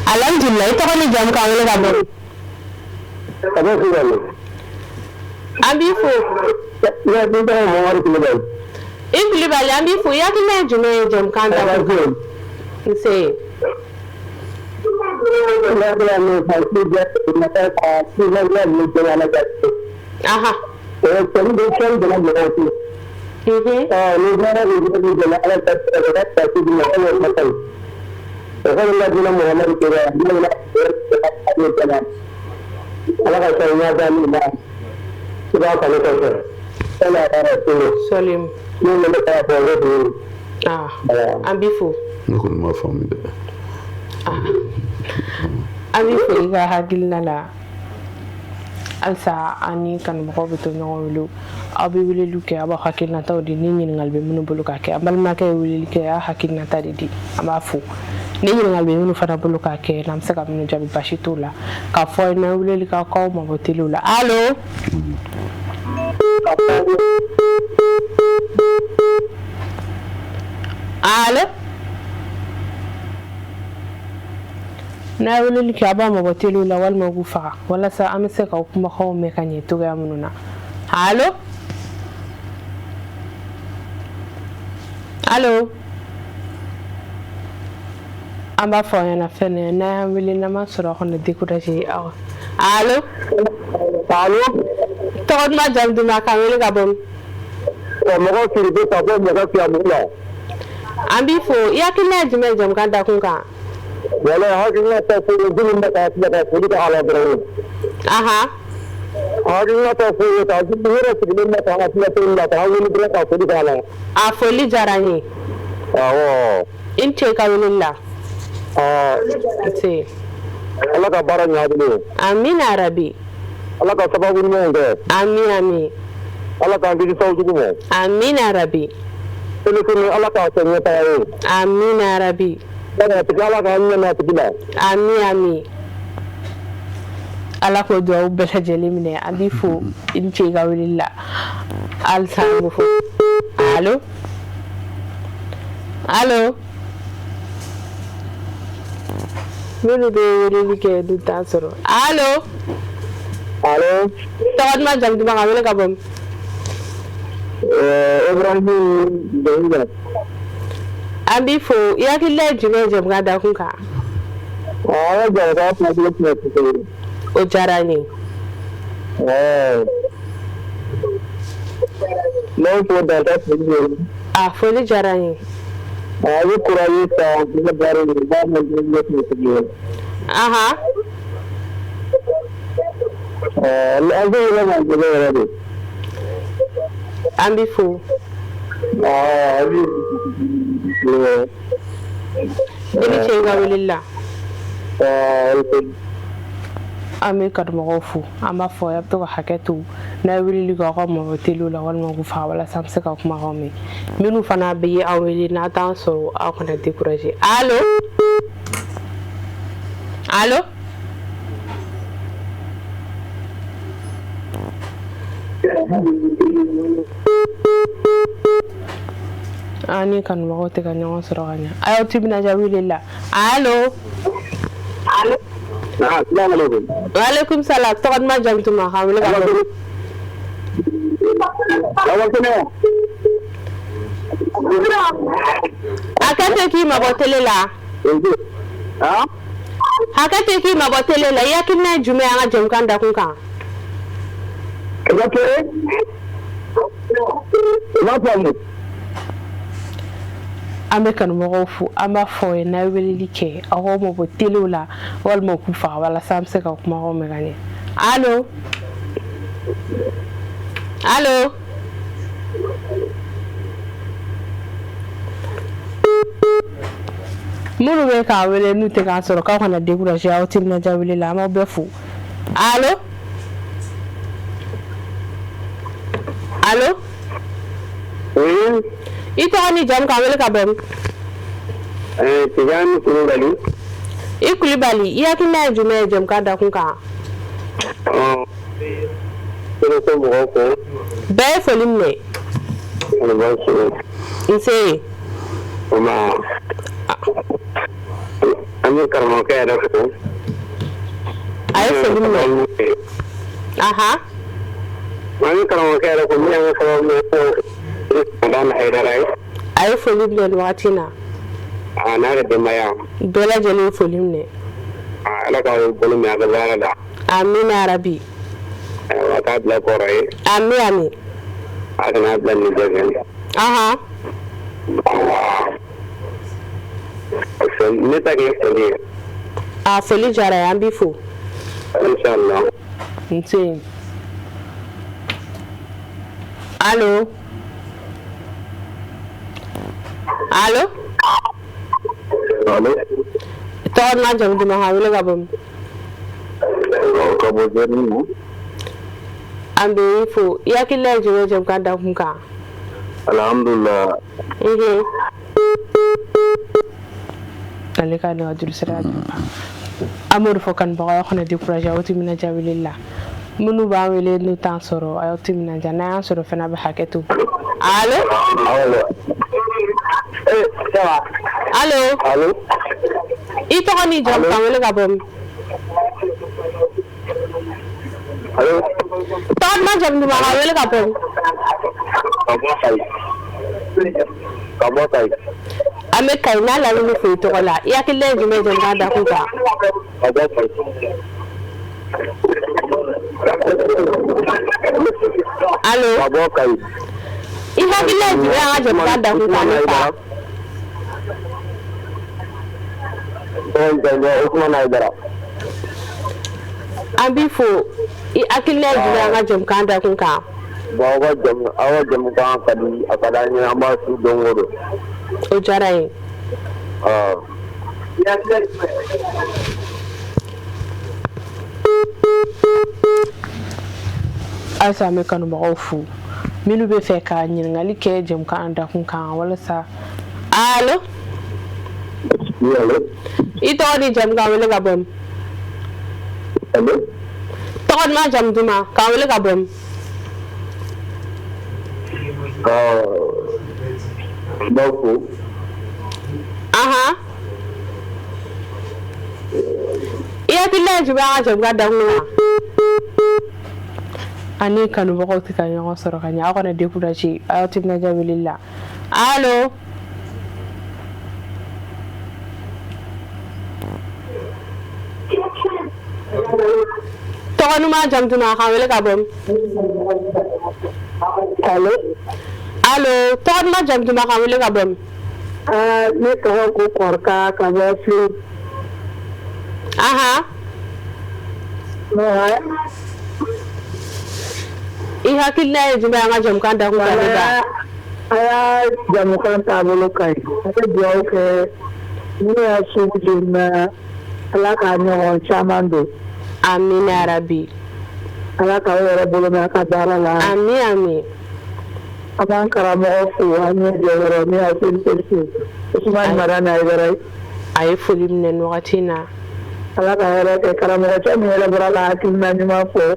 Alhamdulilah. I tɔgɔ ni jamu, k'an wele ka bɔ? An b'i fo. I Kulibali, an b'i fo. I hakilina ye jumɛn ye jamukan dakun? Nse. Aha. Mhm. Salim. Ah, an b'i fo. Ne kɔni m'a faamu dɛ. An b'i fo i ka hakilina la. Halisa an ni kanubagaw bɛ to ɲɔgɔn wele. Aw bɛ weleliw kɛ, aw b'aw hakilinataw di, ni ɲininkali bɛ minnu bolo ka kɛ. An balimakɛ ye weleli kɛ, a y'a hakilinata de di, an b'a fo. Ni ɲininkali bɛ minnu fana bolo k'a kɛ, n'an bɛ se ka minnu jaabi, basi t'o la. K'a fɔ aw ye, n'aw weleli kɛ, k'aw mabɔ telew la. Allo, allo. N'a ye weleli kɛ, a b'a mabɔ telew la walima k'u faga, walasa an bɛ se k'aw kumakanw mɛn ka ɲɛ cogoya minnu na. Allo, allo. An b'a fɔ aw ɲɛna fɛnɛ, n'a y'an wele n'an ma sɔrɔ, aw kana décourager aw. Allo? Allo? Tɔgɔ duman, jamu duman, k'an wele ka bɔ min? Mɔgɔ Siribe ka bɔ mɔgɔ Fiyamugu la. An b'i fo. I hakilina ye jumɛn ye jamukan dakun kan? Walahi, hakilina ta foyi ye minnu bɛ k'a filɛ ka foli kɛ a la dɔrɔn. Hakilina ta foyi ye k'a n yɛrɛ sigilen bɛ k'an ka filɛ télé la k'an wele dɔrɔn ka foli k'a la. A foli diyara n ye. Awɔ. I ni ce i ka weleli la. Nse. Ala ka baara ɲɛ a bolo. Amina rabi. Ala ka sababu ɲumanw kɛ. Ami, ami. Ala k'an kisi saw jugu ma. Amina rabi. Téléphone, Ala k'a kɛ ɲɛtaga ye. Amina rabi. Ala k'an ɲɛ n'a tigi la. Ami, ami. Ala k'o duwawu bɛɛ lajɛlen minɛ. An b'i fo, i ni ce i ka weleli la. Halisa an b'o fo. Allo, allo? Minnu bɛ weleli kɛ n'u t'a sɔrɔ. Allo? Allo? Tɔgɔ duman, jamu duman, ka wele ka bɔ min? Ibrahim Benga. An b'i fo. I hakilina ye jumɛn ye jamukan dakun kan? An ka jamukan taabolo tun kosɛbɛ. O diyara n ye. N b'aw fo dan tɛ foli min na. A foli diyara n ye. A bɛ courage ta k'i ka baara in b'a mɛn kosɛbɛ. An bɛ yɛrɛ ma dɛmɛ yɛrɛ de. An b'i fo. A bɛ I ni ce i ka weleli la. An bɛ kanumɔgɔw fo. An b'a fɔ a bɛ to ka hakɛ to, n'a ye weleli kɛ, aw ka mabɔ telew la walima k'u faga walasa an bɛ se ka kumakanw mɛn. Minnu fana bɛ aw wele n'a t'an sɔrɔ, aw kana décourager. Allo, allo? An ni kanumɔgɔw tɛ ka ɲɔgɔn sɔrɔ ka ɲɛ. A y'aw timinadiya weleli la. Allo? Waaleykum salam. Tɔgɔ duman, jamu duman, k'an wele ka bɔ? Hakɛ to k'i mabɔ télé la. Hakɛ to k'i mabɔ télé la. I hakilina ye jumɛn ye an ka jamukan dakun kan? Ok. I faamu. An bɛ kanumɔgɔw fo. An b'a fɔ ye, n'a ye weleli kɛ, aw k'aw mabɔ telew la walima k'u faga walasa an bɛ se ka kumakanw mɛn ka ɲɛ. Allo, allo? Minnu bɛ k'a wele n'u tɛ k'an sɔrɔ, k'aw kana décourager, aw timinadiya wele la. An b'aw bɛɛ fo. Allo, allo? Oui. I tɔgɔ ni jamu, k'an wele ka bɔ min? Tijani Kulubali. I Kulibali, i hakilina ye jumɛn ye jamukan dakun kan? Ko mɔgɔw ko. Bɛɛ ye foli minɛ. Ani baasi. Nse. O ma, an bɛ karamɔgɔkɛ yɛrɛ fo. A ye foli minɛ. An bɛ karamɔgɔkɛ yɛrɛ fo min y'an ka sababu ye ko Madame Hayidara ye. A ye foli minɛ nin wagati in na. A n'a ka denbaya. Bɛɛ lajɛlen ye foli minɛ. Ala k'aw bolo mɛn a ka baara la. Amina rabi. Ayiwa, k'a bila kɔrɔ ye. Ami, ami. A kana bila nin jɛ. Ne ta kɛ foli ye. A foli diyara ye, an b'i fo. Inshallah. Nse. Allo, allo? Allo? Tɔgɔ duman, jamu duman, k'an wele ka bɔ min? Ka bɔ Jɛnɛ. An bɛ i fo. I hakilina ye jumɛn ye jamukan dakun kan? Alhamdulillah. Ale ka nɛgɛjuru sira janfa. An b'o de fɔ kanubagaw, aw kana décourager, aw timinadiya weleli la. Minnu b'an wele n'u t'an sɔrɔ, a y'aw timinadiya. N'an y'an sɔrɔ fana, a bɛ hakɛ to. Allo? Allo? Eh, ça va? Allo? Allo? I tɔgɔ ni jamu, k'an wele ka bɔ min? Allo? Tɔgɔ duman, jamu duman, k'an wele ka bɔ min? Ka bɔ Kayi. Ka bɔ Kayi. An bɛ Kayi n'a lamini fo i tɔgɔ la. I hakilina ye jumɛn ye jɛmukan dakun kan? Ka bɔ Kayi. Allo? Ka bɔ Kayi. I hakilina ye jumɛn ye an ka jɛmukan dakun kan, ne fa? Ousmane Haidara. An b'i fo. I hakilina ye jumɛn ye an ka jɛmukan dakun kan? Bon, aw ka jɛmukan ka di, a ka d'an ye, an b'a su don o don. O diyara n ye. Halisa an bɛ kanubagaw fo minnu bɛ fɛ ka ɲininkali kɛ jɛmukan dakun kan walasa. Allo? Oui, allo? I tɔgɔ ni jamu, k'an wele ka bɔ min? Allo? Tɔgɔ duman, jamu duman, k'an wele ka bɔ min? N b'aw fo. Ahan. I hakilina ye jumɛn an ka jɛmukan dakun kan? Ani kanubagaw tɛ ka ɲɔgɔn sɔrɔ ka ɲɛ, aw kana décourager, aw timinadiya weleli la. Allo? Tɔgɔ duman, jamu duman, k'an wele ka bɔ min? Allo? Allo, tɔgɔ duman, jamu duman, k'an wele ka bɔ min? Ne tɔgɔ ko Kɔrika ka bɔ Filen. Ahan. I hakilina ye jumɛn ye an ka jɛmukan dakun kan, ne ba? A y'a jɛmukan taabolo ka ɲi. An bɛ dugawu kɛ minnu y'a sugu jeni, Ala k'a ɲɔgɔn caman don. Amina yarabi. Ala k'aw yɛrɛ bolo mɛn a ka baara la. Ami ami. An b'an karamɔgɔ fo an ɲɛ jɔyɔrɔ ne y'a seli seli Usumani Madani Hayidara ye. A ye foli minɛ nin wagati in na. Ala ka hɛrɛ kɛ karamɔgɔcɛ min yɛrɛ bɔra ka hakilina ɲuman fɔ.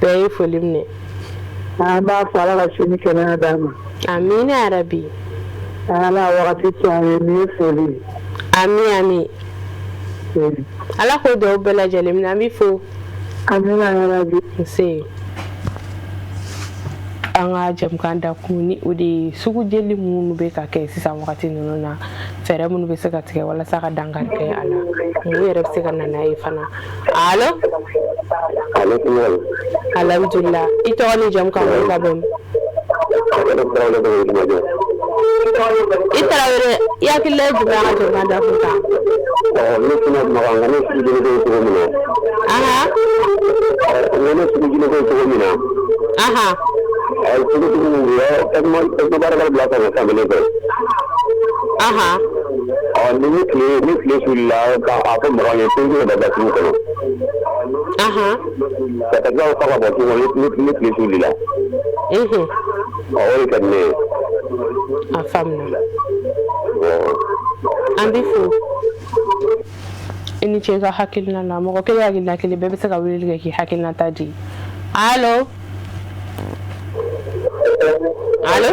Bɛɛ ye foli minɛ. An b'a fɔ Ala ka si ni kɛnɛya d'a ma. Amina yarabi. Ala wagati to an ye nin ye foli ye. Ami ami. Ala k'o dugawu bɛɛ lajɛlen minɛ, an b'i fo. Amina yarabi. Nse. An ka jɛmukan dakun ni o de ye sugu jeli minnu bɛ ka kɛ sisan wagati ninnu na, fɛɛrɛ minnu bɛ se ka tigɛ walasa ka dankari kɛ a la, mun yɛrɛ bɛ se ka na n'a ye fana. Allo? Allo? Alhamdulillah. I tɔgɔ ni jamu, k'an wele ka bɔ min? I Tarawele, i hakilina ye jumɛn an ka jɛmukan dakun kan? Ne tɛna makan nka ne sugu jeli ko cogo min na. Ahan. Ne sugu jeli ko cogo min na. Ahan. Sugutigi tasuma baarakɛla bila ka na fan kelen fɛ. Ahan. Ni tile ni tile sulila ka a fɔ mɔgɔw ye ko da sugu kɔnɔ. Ahan. Ka tasuma fa ka bɔ sugu kɔnɔ ni tile sulila. O de ka di ne ye. A faamuna. An b'i fo. I ni ce i ka hakilina la. Mɔgɔ kelen hakilina kelen, bɛɛ bɛ se ka weleli kɛ k'i hakilina ta di. Allo? Allo?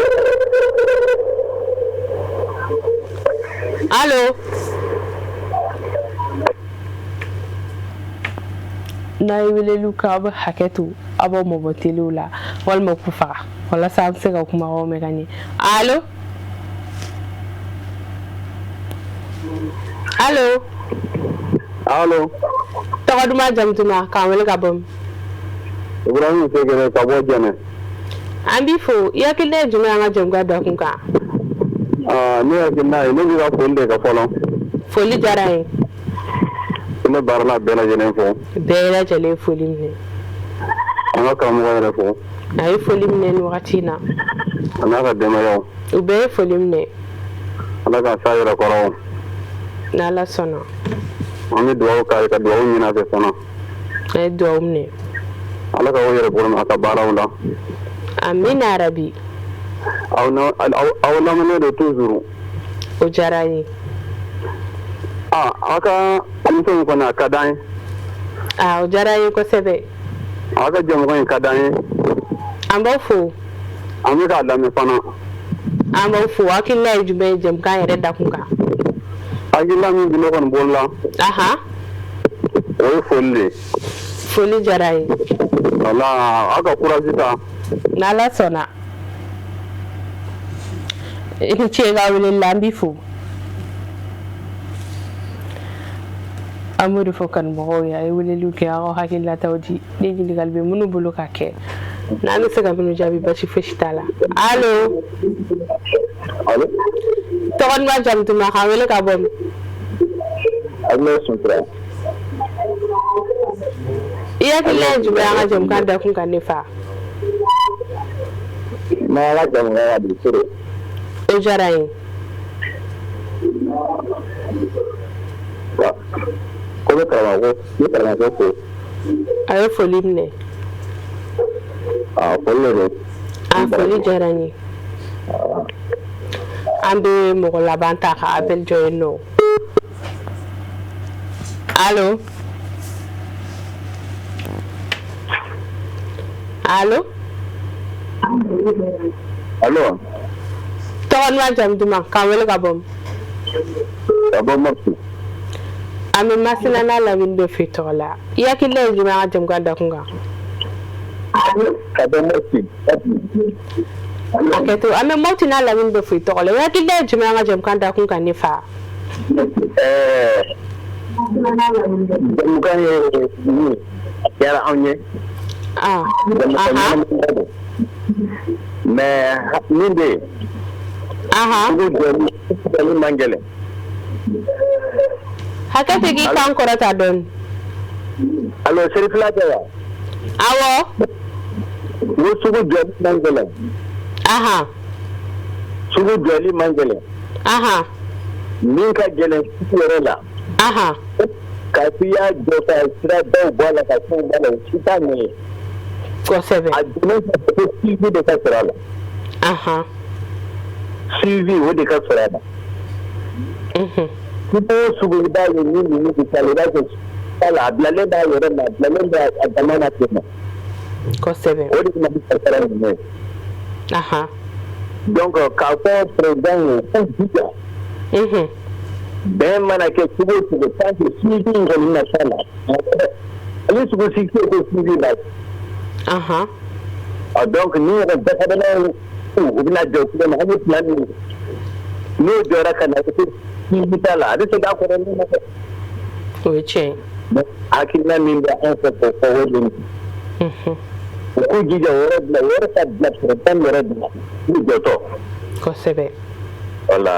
Allo? N'a ye weleliw kɛ, aw bɛ hakɛ to, aw b'aw mabɔ telew la walima k'u faga walasa an bɛ se ka kumakanw mɛn ka ɲɛ. Allo? Allo? Allo? Tɔgɔ duman, jamu duman, k'an wele ka bɔ min? Ibrahim Segere ka bɔ Jɛnɛ. An b'i fo. I hakilina ye jumɛn ye an ka jɛmukan dakun kan? Ne hakilina ye, ne b'i ka foli de kɛ fɔlɔ. Foli diyara n ye. Ne baarala bɛɛ lajɛlen fo. Bɛɛ lajɛlen foli minɛ. An ka karamɔgɔ yɛrɛ fo. A ye foli minɛ nin wagati in na. A n'a ka denbayaw. U bɛɛ ye foli minɛ. Ala ka sa yɛrɛ kɔrɔ. N'Ala sɔnna. An bɛ dugawu k'a ye, ka dugawu ɲini a fɛ fana. A ye dugawu minɛ. Ala ka aw yɛrɛ bolo a ka baaraw la. Amina yarabi. Aw aw lamɛnnen don toujours. O diyara n ye. Aw ka émission in kɔni, a ka d'an ye. O diyara n ye kosɛbɛ. Aw ka jɛmukan in ka d'an ye. An b'aw fo. An bɛ k'a lamɛn fana. An b'aw fo. Hakilina ye jumɛn ye jɛmukan yɛrɛ dakun kan? Hakilina min bɛ ne kɔni bolo la. O ye foli de ye. Foli diyara n ye. Wala, aw ka courage ta. N'Ala sɔnna. I ni ce i ka weleli la, an b'i fo. An b'o de fɔ kanubagaw ye, a ye weleliw kɛ, aw ka hakililataw di, ni ɲininkali bɛ minnu bolo ka kɛ, n'an bɛ se ka minnu jaabi, basi fosi t'a la. Allo? Allo? Tɔgɔ duman, jamu duman, k'an wele ka bɔ min? Abdoulaye Suntura. I hakilina ye jumɛn ye an ka jamukan dakun kan, ne fa? N'an ka jamukan ka di trop. O diyara n ye. Ko bɛ karamɔgɔ, ne karamɔgɔ fo. A ye foli minɛ. A foli de don. A foli diyara n ye. An bɛ mɔgɔ laban ta ka appel jɔ yen nɔ. Allo? Allo? Allo? Tɔgɔ duman, jamu duman, k'an wele ka bɔ min? Ka bɔ Mopti. An bɛ Masina n'a lamini bɛɛ fo i tɔgɔ la. I hakilina ye jumɛn an ka jamukan dakun kan? Ka bɔ Mopti. Hakɛto, an bɛ Mopti n'a lamini bɛɛ fo i tɔgɔ la. I hakilina ye jumɛn an ka jamukan dakun kan, ne fa? Ɛɛ, jamukan ye min ye, a diyara anw ye. Jamukan ɲɛnama don. Mais min bɛ yen, sugu jɔli man gɛlɛn. Hakɛ to, k'i kan kɔrɔta dɔɔni. Allo, Serifila tɛ wa? Awɔ. N ko sugu jɔli man gɛlɛn. Sugu jɔli man gɛlɛn. Min ka gɛlɛn sugu yɛrɛ la, k'a fɔ i y'a jɔ ka sirabaw bɔ a la, ka fɛnw bɔ a la, o si t'a ɲɛ ye. A jɔlen kɔfɛ, ko suivi de ka sɔrɔ a la. Suivi, o de ka sɔrɔ a la. Sugu o sugu, i b'a ye ni ninnu bɛ taa, i b'a kɛ la, a bilalen b'a yɛrɛ ma, a bilalen bɛ a dama na ten. O de bɛ na ni kasara ninnu ye. Donc k'a fɔ président ye k'u jija, bɛn mana kɛ cogo o cogo, tant que suivi in kɔni na s'a la, ale sugu si tɛ ko suivi la. Ah, donc ni mɔgɔ dafabaliyaw, u bɛna jɔ cogo min, an ye plan min, n'o jɔra ka na ko suivi t'a la, a bɛ segin a kɔrɔlen ma dɛ. O ye tiɲɛ ye. Hakilina min bɛ an fɛ k'o fɔ, o de ye, u k'u jija o yɔrɔ bila, o yɔrɔ ka bila président yɛrɛ bila n'u jɔtɔ. Voilà.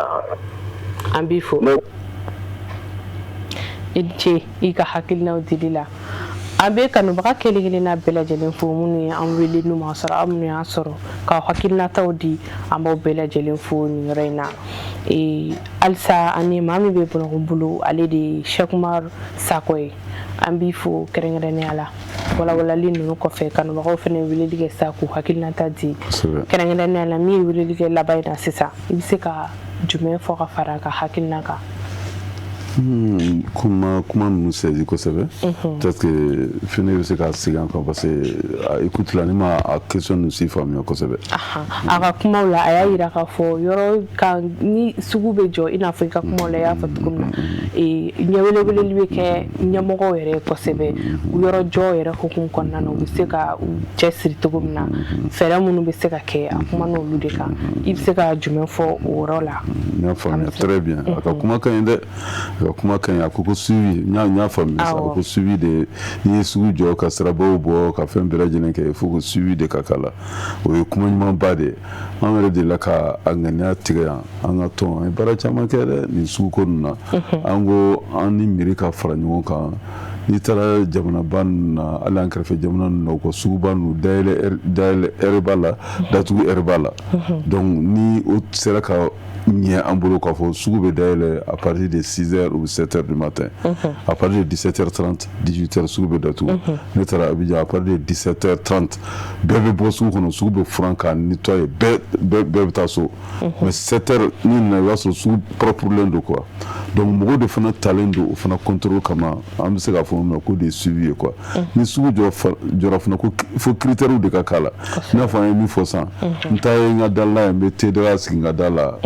An b'i fo. I ni ce i ka hakilinaw dili la. An bɛ kanubaga kelen kelenna bɛɛ lajɛlen fo, minnu ye an wele n'u ma sɔrɔ, aw minnu y'an sɔrɔ k'aw hakilinataw di, an b'aw bɛɛ lajɛlen fo nin yɔrɔ in na. Halisa an ni maa min bɛ ɲɔgɔn bolo, ale de ye Cheick Oumar Sako ye. An b'i fo kɛrɛnkɛrɛnnenya la. Walawalali ninnu kɔfɛ, kanubagaw fana ye weleli kɛ sa k'u hakilinata di, kɛrɛnkɛrɛnnenya la min ye weleli kɛ laban in na sisan, i bɛ se ka jumɛn fɔ ka fara a ka hakilina kan? Kuma kuma ninnu saisi kosɛbɛ. Peut-être que fɛnɛ bɛ se ka segin an kan, parce que écoute la, ne ma a question ninnu si faamuya kosɛbɛ. A ka kumaw la, a y'a yira k'a fɔ yɔrɔ kan ni sugu bɛ jɔ, i n'a fɔ i ka kumaw la i y'a fɔ cogo min na, ɲɛ weleweleli bɛ kɛ ɲɛmɔgɔw yɛrɛ kosɛbɛ, yɔrɔ jɔ yɛrɛ hukumu kɔnɔna na, u bɛ se ka u cɛsiri cogo min na, fɛɛrɛ minnu bɛ se ka kɛ, a kuma n'olu de kan. I bɛ se ka jumɛn fɔ o yɔrɔ la? N y'a faamuya très bien. A ka kuma ka ɲi dɛ, a ka kuma ka ɲi. A ko ko suivi, n y'a faamuya sa. A ko suivi de, n'i ye sugu jɔ ka sirabaw bɔ ka fɛn bɛɛ lajɛlen kɛ, il faut que suivi de ka k'a la. O ye kuma ɲumanba de ye. An yɛrɛ delila ka a ŋaniya tigɛ yan, an ka tɔn, an ye baara caman kɛ dɛ nin suguko ninnu na. An ko an ni mairie ka fara ɲɔgɔn kan. N'i taara jamanaba ninnu na, hali an kɛrɛfɛ jamana ninnu na, u ka suguba ninnu, dayɛlɛ dayɛlɛ heure b'a la, datugu heure b'a la. Donc ni o sera ka ɲɛ an bolo k'a fɔ sugu bɛ dayɛlɛ à partir de 6 heures ou 7 heures du matin, à partir de 17 heures 30, 18 heures, sugu bɛ datugu. Ne taara Abidjan, à partir de 17 heures 30, bɛɛ bɛ bɔ sugu kɔnɔ, sugu bɛ furan k'a nettoyer, bɛɛ bɛɛ bɛ taa so. Mais 7 heures ni nana, i b'a sɔrɔ sugu propre len don quoi. Donc mɔgɔw de fana talen don o fana contrôle kama, an bɛ se k'a fɔ min ma ko de suivi ye quoi. Ni sugu jɔ jɔra fana, ko fo critères de ka k'a la, i n'a fɔ an ye min fɔ sisan: n ta ye n ka da la ye, n bɛ te daga sigi n ka da la,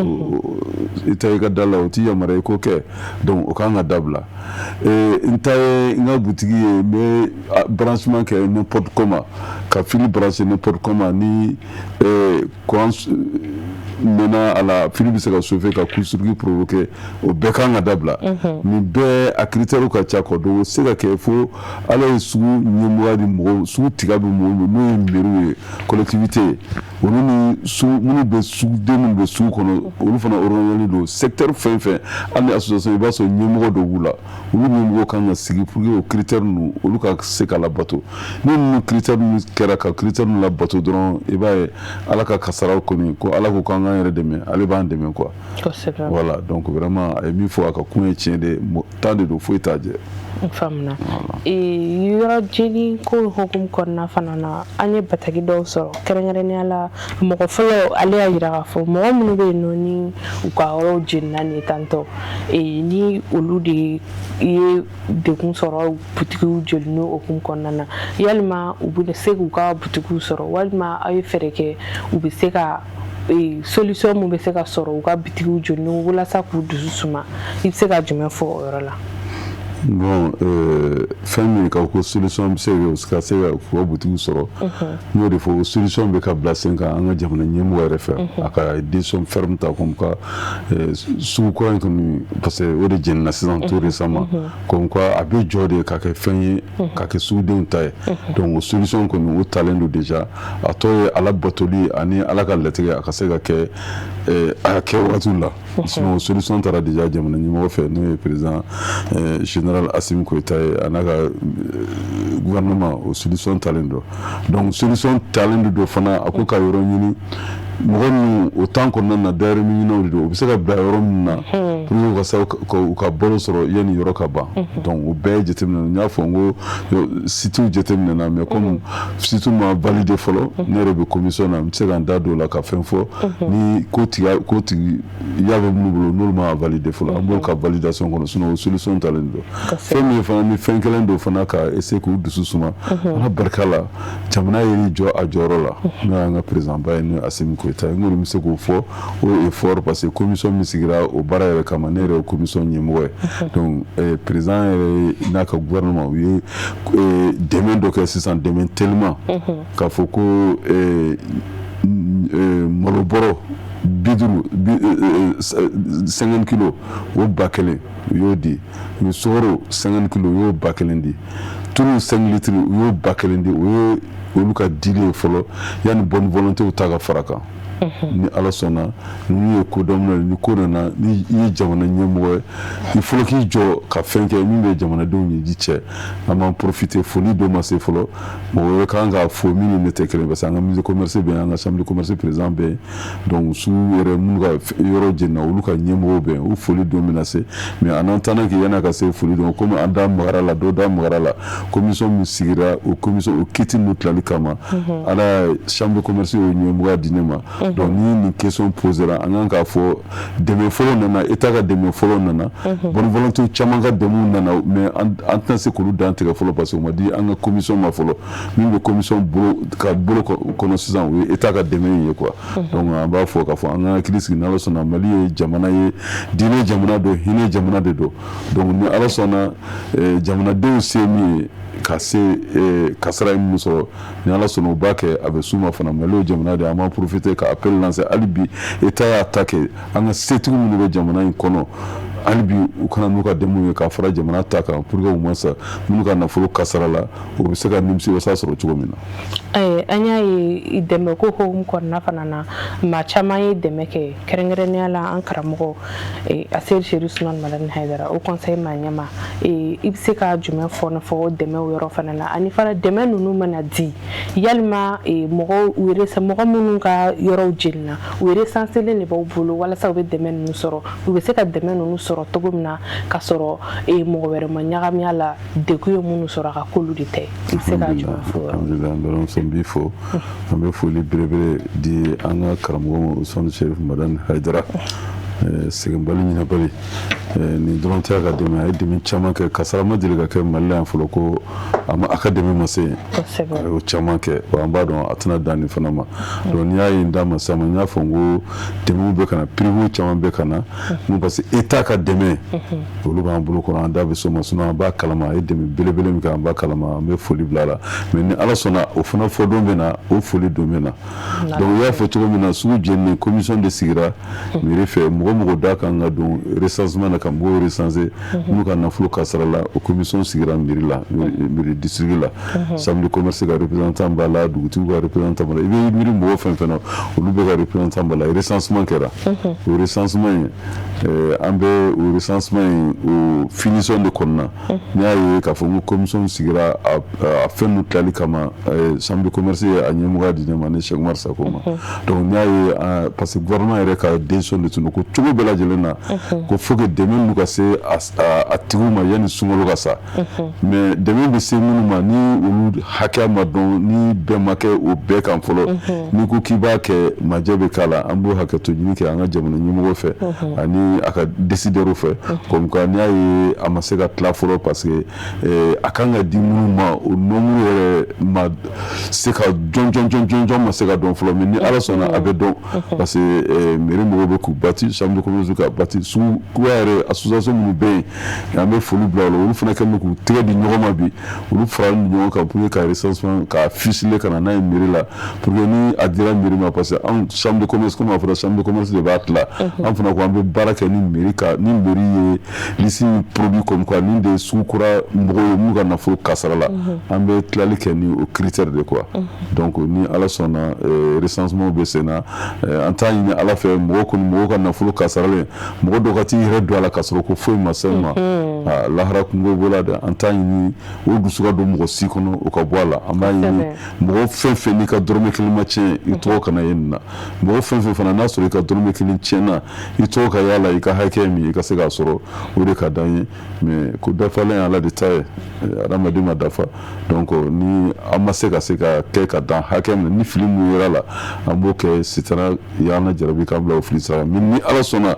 i ta i ka da la, o t'i yamaruya i k'o kɛ. Donc o kan ka dabila. N ta ye n ka butigi ye, n bɛ branchement kɛ n'importe comment, ka fil brancher n'importe comment, ni courant mɛnna a la, fil bɛ se ka chauffer ka court-circuit provoquer, o bɛɛ kan ka dabila. Nin bɛɛ a critères ka ca quoi. Donc o tɛ se ka kɛ fo Ala ye sugu ɲɛmɔgɔya di mɔgɔw, sugu tiga bɛ mɔgɔw min, n'o ye mairie ye, collectivité ye, olu ni sugu minnu bɛ, suguden minnu bɛ sugu kɔnɔ, olu fana organisé don. Secteur fɛn fɛn, hali ni association, i b'a sɔrɔ ɲɛmɔgɔ dɔw b'u la, olu ɲɛmɔgɔ kan ka sigi pour que o critères ninnu, olu ka se ka labato. Ni ninnu critères ninnu kɛra, ka critères ninnu labato dɔrɔn, i b'a ye Ala ka kasaraw kɔni ko Ala ko k'an k'an yɛrɛ dɛmɛ, ale b'an dɛmɛ quoi. Voilà, donc vraiment a ye min fɔ, a ka kun ye tiɲɛ de, temps de don, foyi t'a jɛ. N faamuna. Yɔrɔ jeni ko hukumu kɔnɔna fana na, an ye bataki dɔw sɔrɔ, kɛrɛnkɛrɛnnenya la mɔgɔ fɔlɔ, ale y'a yira k'a fɔ mɔgɔ minnu bɛ yen nɔ, ni u ka yɔrɔw jenina nin tantɔ, ni olu de ye degun sɔrɔ butigiw jenini hukumu kɔnɔna na, yalima u bɛ se k'u ka butigiw sɔrɔ, walima aw ye fɛɛrɛ kɛ u bɛ se ka solution mun bɛ se ka sɔrɔ u ka bitigiw jenini walasa k'u dusu suma? I bɛ se ka jumɛn fɔ o yɔrɔ la? Bon, fɛn min ka ko solution bɛ se ka se ka u ka butigiw sɔrɔ, n y'o de fɔ, solution bɛ ka bila sen kan an ka jamana ɲɛmɔgɔ yɛrɛ fɛ. A ka décision ferme ta comme quoi sugu kura in kɔni, parce que o de jenina sisan tout récemment, comme quoi a bɛ jɔ de ka kɛ fɛn ye, ka kɛ sugudenw ta ye. Donc o solution kɔni, o talen don déjà. A tɔ ye Ala batoli ani Ala ka latigɛ, a ka se ka kɛ a kɛ wagatiw la. Sinon o solution taara déjà jamana ɲɛmɔgɔ fɛ, n'o ye président général Assimi Goïta ye, a n'a ka gouvernement, o solution talen don. Donc solution talen de don fana, a ko ka yɔrɔ ɲini mɔgɔ ninnu o temps kɔnɔna na, dayirimɛ ɲininaw de don, u bɛ se ka bila yɔrɔ min na pour que u ka se u ka balo sɔrɔ yanni yɔrɔ ka ban. Donc o bɛɛ ye jateminɛ. N y'a fɔ n ko sitew jateminɛna, mais comme site ma validé fɔlɔ, ne yɛrɛ bɛ commission na, n tɛ se ka n da don o la ka fɛn fɔ ni ko tigi ko tigi ya bɛ minnu bolo, n'olu ma validé fɔlɔ, an b'olu ka validation kɔnɔ. Sinon o solution talen don. Fɛn min ye fana, ni fɛn kelen don fana, ka essayer k'u dusu suma, Ala barika la, jamana y'i jɔ a jɔyɔrɔ la, n'o y'an ka président ba ye, n'o ye Assimi Goïta ye. N kɔni bɛ se k'o fɔ haut et fort, parce que commission min sigira o baara yɛrɛ kama, ne yɛrɛ ye commission ɲɛmɔgɔ ye. Donc président yɛrɛ n'a ka gouvernement, u ye dɛmɛ dɔ kɛ sisan, dɛmɛ teliman, k'a fɔ ko malo bɔrɔ 50, 50 kilos, o 1000, u y'o di. U ye sukaro 50 kilos, u y'o 1000 di. Tulu 5 litres, u y'o 1000 di. O ye olu ka dili ye fɔlɔ, yanni bonne volonté ta ka fara kan. Ni Ala sɔnna, ninnu ye ko daminɛ. Ni ko nana, ni i ye jamana ɲɛmɔgɔ ye, il faut k'i jɔ ka fɛn kɛ min bɛ jamanadenw ɲɛji cɛ. An b'an profiter, foli dɔ ma se fɔlɔ, mɔgɔ wɛrɛ kan k'a fɔ min ni ne tɛ kelen, parce que an ka musée commerce bɛ yen, an ka chambre de commerce président bɛ yen. Donc sugu yɛrɛ minnu ka yɔrɔ jenina, olu ka ɲɛmɔgɔw bɛ yen, o foli don bɛna se. Mais en attendant que yan'a ka se foli don, komi an da magara la, dɔ da magara la, commission min sigira, o commission, o kit ninnu tilali kama, Ala ye chambre de commerce y'o ɲɛmɔgɔya di ne ma. Donc ni nin question posera, an kan k'a fɔ dɛmɛ fɔlɔ nana, État ka dɛmɛ fɔlɔ nana, bonne volonté caman ka dɛmɛw nana, mais an tɛna se k'olu dan tigɛ fɔlɔ, parce que o ma di an ka commission ma fɔlɔ. Min bɛ commission bolo ka bolo kɔnɔ sisan, o ye État ka dɛmɛ ye quoi. Donc an b'a fɔ k'a fɔ an ka hakili sigi, n'Ala sɔnna, Mali ye jamana ye, diinɛ jamana don, hinɛ jamana de don. Donc ni Ala sɔnna, jamanadenw se min ye ka se kasara ye minnu sɔrɔ, ni Ala sɔnna, u b'a kɛ, a bɛ s'u ma fana. Mali ye jamana de ye. An b'an profiter ka appel lancer hali bi, État y'a ta kɛ, an ka setigi minnu bɛ jamana in kɔnɔ, hali bi u kana n'u ka dɛmɛw ye ka fara jamana ta kan, pour que au moins minnu ka nafolo kasara la, u bɛ se ka nimisi wasa sɔrɔ cogo min na. An y'a ye dɛmɛ ko hukumu kɔnɔna fana na, maa caman ye dɛmɛ kɛ, kɛrɛnkɛrɛnnenya la an karamɔgɔ Aseri Sedu Usumani Madani Hayidara, o conseil maa ɲɛma. I bɛ se ka jumɛn fɔ fɔ dɛmɛ yɔrɔ fana na? Ani fana, dɛmɛ ninnu mana di, yalima mɔgɔw mɔgɔ minnu ka yɔrɔw jenina, u recenselen de b'aw bolo walasa u bɛ dɛmɛ ninnu sɔrɔ, u bɛ se ka dɛmɛ ninnu sɔrɔ cogo min na, ka sɔrɔ mɔgɔ wɛrɛ ma ɲagami a la, degun ye minnu sɔrɔ, a ka k'olu de tɛ? I bɛ se ka jumɛn fɔ? Alhamdulilah, n balimamuso, n b'i fo. An bɛ foli belebele di an ka karamɔgɔ ma, Usumani Serif Madani Hayidara, sɛgɛnbali ɲinɛbali. Nin dɔrɔn tɛ a ka dɛmɛ, a ye dɛmɛ caman kɛ. Kasara ma deli ka kɛ Mali la yan fɔlɔ ko a ka dɛmɛ ma se yen. A y'o caman kɛ, wa an b'a dɔn a tɛna dan nin fana ma. Donc n'i y'a ye n da ma se a ma, n y'a fɔ n ko dɛmɛw bɛ ka na, privéw caman bɛ ka na, parce que État ka dɛmɛ olu b'an bolo kɔrɔ, an da bɛ s'o ma. Sinon an b'a kalama, a ye dɛmɛ belebele min kɛ, an b'a kalama, an bɛ foli bila a la. Mais ni Ala sɔnna, o fana fɔ don bɛ na, o foli don bɛ na. Donc u y'a fɔ cogo min na, sugu jeninen, commission de sigira mairie fɛ. Mɔgɔ mɔgɔ da kan ka don recensement na, ka mɔgɔw recenser minnu ka nafolo kasara la, o commission sigira mairie la, mairie district la. Chambre de commerce ka représentant b'a la, dugutigiw ka représentant b'a la, i bɛ miiri mɔgɔ fɛn fɛn na, olu bɛɛ ka représentant b'a la. Recensement kɛra. O recensement in, an bɛ o recensement in, o finition de kɔnɔna. N'i y'a ye k'a fɔ ko commission sigira a fɛn ninnu tilali kama, chambre de commerce ye a ɲɛmɔgɔya di ne ma, ne Cheikh Oumar Sako ma. Donc n'i y'a ye, parce que gouvernement yɛrɛ ka décision de tun don ko cogo bɛɛ lajɛlen na, ko faut que dɛmɛ ninnu ka se a tigiw ma yanni sunkalo ka sa. Mais dɛmɛ bɛ se minnu ma, ni olu hakɛya ma dɔn, ni bɛɛ ma kɛ o bɛɛ kan fɔlɔ, n'i ko k'i b'a kɛ, majɛ bɛ k'a la. An b'o hakɛto ɲini kɛ an ka jamana ɲɛmɔgɔ fɛ ani a ka décideur fɛ. Comme quoi, n'i y'a ye a ma se ka tila fɔlɔ, parce que a kan ka di minnu ma, o nombre yɛrɛ ma se ka jɔn jɔn jɔn jɔn jɔn ma se ka dɔn fɔlɔ. Mais ni Ala sɔnna, a bɛ dɔn, parce que mairie mɔgɔw bɛ k'u bati, chambre de commerce ka bati, sugu kura yɛrɛ association minnu bɛ yen, an bɛ foli bila o la. Olu fana kɛlen don k'u tɛgɛ di ɲɔgɔn ma bi, olu faralen ɲɔgɔn kan pour que ka recensement ka ficeler ka na n'a ye mairie la, pour que ni a dira mairie ma, parce que anw chambre de commerce, comme a fɔra, chambre de commerce de b'a tila. An fana ko an bɛ baara kɛ ni mairie ka, ni mairie ye liste produit comme quoi nin de ye sugu kura mɔgɔw ye minnu ka nafolo kasara la, an bɛ tilali kɛ ni o critère de quoi. Donc ni Ala sɔnna, recensement bɛ sen na. An t'a ɲini Ala fɛ mɔgɔ kɔni, mɔgɔw ka nafolo kasaralen, mɔgɔ dɔw ka t'i yɛrɛ don a la ka sɔrɔ ko foyi ma se ma, lahara kungo b'o la dɛ. An t'a ɲini o dusu ka don mɔgɔ si kɔnɔ, o ka bɔ a la. An b'a ɲini mɔgɔ fɛn fɛn n'i ka dɔrɔmɛ kelen ma tiɲɛ, i tɔgɔ kana ye nin na. Mɔgɔ fɛn fɛn fana n'a sɔrɔ i ka dɔrɔmɛ kelen tiɲɛna, i tɔgɔ ka y'a la, i ka hakɛ min i ka se k'a sɔrɔ, o de ka d'an ye. Mais ko dafalen ye Ala de ta ye, adamaden ma dafa. Donc ni an ma se ka kɛ ka dan hakɛ min, ni fili min yera la, an b'o kɛ sitana y'an na jarabi k'an bila o fili sira. Mais ni Ala sɔnna,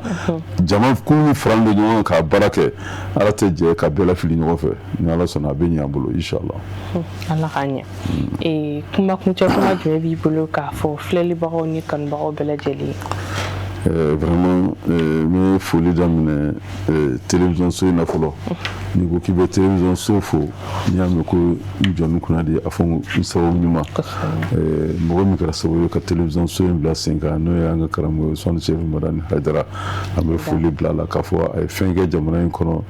jama kun min faralen don ɲɔgɔn kan k'a baara kɛ, Ala tɛ jɛ ka bɛɛ lafili ɲɔgɔn fɛ. Ni Ala sɔnna, a bɛ ɲɛ an bolo, inchallah. Ala k'a ɲɛ. Kuma kuncɛ kuma jumɛn b'i bolo k'a fɔ filɛlibagaw ni kanubagaw bɛɛ lajɛlen? Vraiment, n bɛ foli daminɛ télévision so in na fɔlɔ. N'i ko k'i bɛ télévision so fo, n'i y'a mɛn ko n jɔ n kunna de, a fɔ n sababu ɲuman, mɔgɔ min kɛra sababu ye ka télévision so in bila sen kan, n'o ye an ka karamɔgɔ Usumani Sefu Madani Hayidara, an bɛ foli bila a la k'a fɔ a ye fɛn kɛ jamana in kɔnɔ,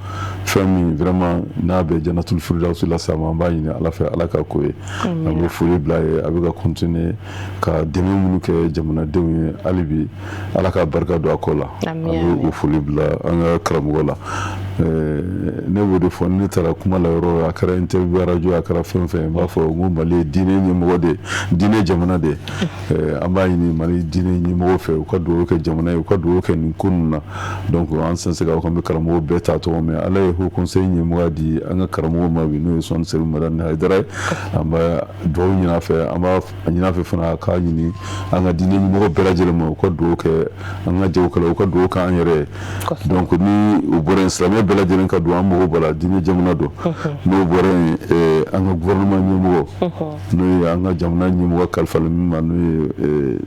fɛn min vraiment n'a bɛ janatul firdausi lase a ma. An b'a ɲini Ala fɛ, Ala ka ko ye. An bɛ foli bila a ye, a bɛ ka continuer ka dɛmɛ minnu kɛ jamanadenw ye hali bi, Ala ka barika don a kɔ la. An bɛ o foli bila an ka karamɔgɔ la. Ne b'o de fɔ, ni ne taara kuma la yɔrɔ, a kɛra interview radio, a kɛra fɛn fɛn, n b'a fɔ n ko Mali ye diinɛ ɲɛmɔgɔ de ye, diinɛ jamana de ye. An b'a ɲini Mali diinɛ ɲɛmɔgɔ fɛ, u ka dugawu kɛ jamana ye, u ka dugawu kɛ nin ko ninnu na. Donc an tɛ se k'a fɔ k'an bɛ karamɔgɔ bɛɛ ta tɔgɔ, mɛn Ala ye haut conseil ɲɛmɔgɔya di an ka karamɔgɔ ma bi, n'o ye Usumani Sefu Madani Hayidara ye. An bɛ dugawu ɲini a fɛ, an b'a ɲini a fɛ fana k'a ɲini an ka diinɛ ɲɛmɔgɔ bɛɛ lajɛlen ma, u ka dugawu kɛ an ka jagokɛlaw, u ka dugawu kɛ an yɛrɛ ye. Donc ni o bɔra yen, silamɛ bɛɛ lajɛlen ka don, an mago b'a la, diinɛ jamana don. N'o bɔra yen, an ka gouvernement ɲɛmɔgɔ, n'o ye an ka jamana ɲɛmɔgɔ kalifalen min ma, n'o ye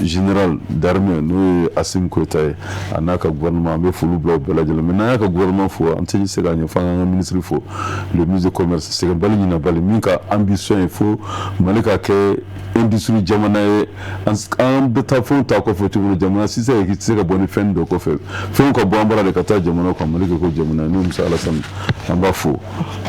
général d'armée, n'o ye Assimi Goïta ye, a n'a ka gouvernement, an bɛ foli bila u bɛɛ lajɛlen. Mais n'an y'a ka gouvernement fo, an tɛ se k'a ɲɛfɔ an ka ministre fo, le ministre de commerce, sɛgɛnbali ɲinabali, min ka ambition ye fo Mali ka kɛ industrie jamana ye. An bɛ taa fɛnw ta kɔfɛ cogo min, jamana sisan i tɛ se ka bɔ ni fɛn dɔ kɔfɛ, fɛnw ka bɔ an bara de ka taa jamana kan, Mali kɛ ko jamana. N'o Musa Alassane, an b'a fo.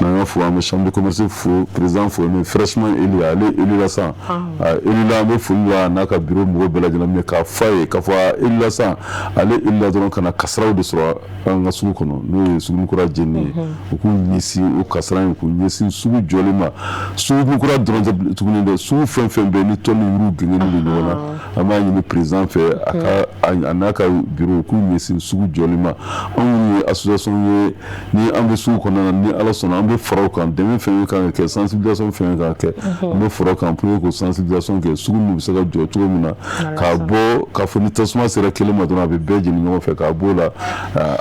N'an y'a fo, an bɛ chambre de commerce fo, président fo, n'o fraîchement élu, ale élu la sisan, a élu la, an bɛ foli la n'a ka bureau mɔgɔw bɛɛ lajɛlen. Mais k'a fɔ a ye k'a fɔ a élu la sisan, ale élu la dɔrɔn ka na kasaraw de sɔrɔ an ka sugu kɔnɔ, n'o ye Sugunikura jenini ye, u k'u ɲɛsin o kasara in, k'u ɲɛsin sugu jɔli ma. Sugunikura dɔrɔn tɛ tuguni dɛ, sugu fɛn fɛn bɛ yen ni tɔn ni yiriw gɛngɛnnen don ɲɔgɔn na, an b'a ɲini président fɛ, a ka a n'a ka bureau k'u ɲɛsin sugu jɔli ma. Anw minnu ye association ye, ni an bɛ sugu kɔnɔna na, ni Ala sɔnna, an bɛ fara o kan. Dɛmɛ fɛn fɛn kan ka kɛ, sensibilisation fɛn fɛn kan ka kɛ, an bɛ fara o kan pour que k'o sensibilisation kɛ, sugu ninnu bɛ se ka jɔ cogo min na. K'a bɔ k'a fɔ ni tasuma sera kelen ma dɔrɔn, a bɛ bɛɛ jeni ɲɔgɔn fɛ, k'a b'o la,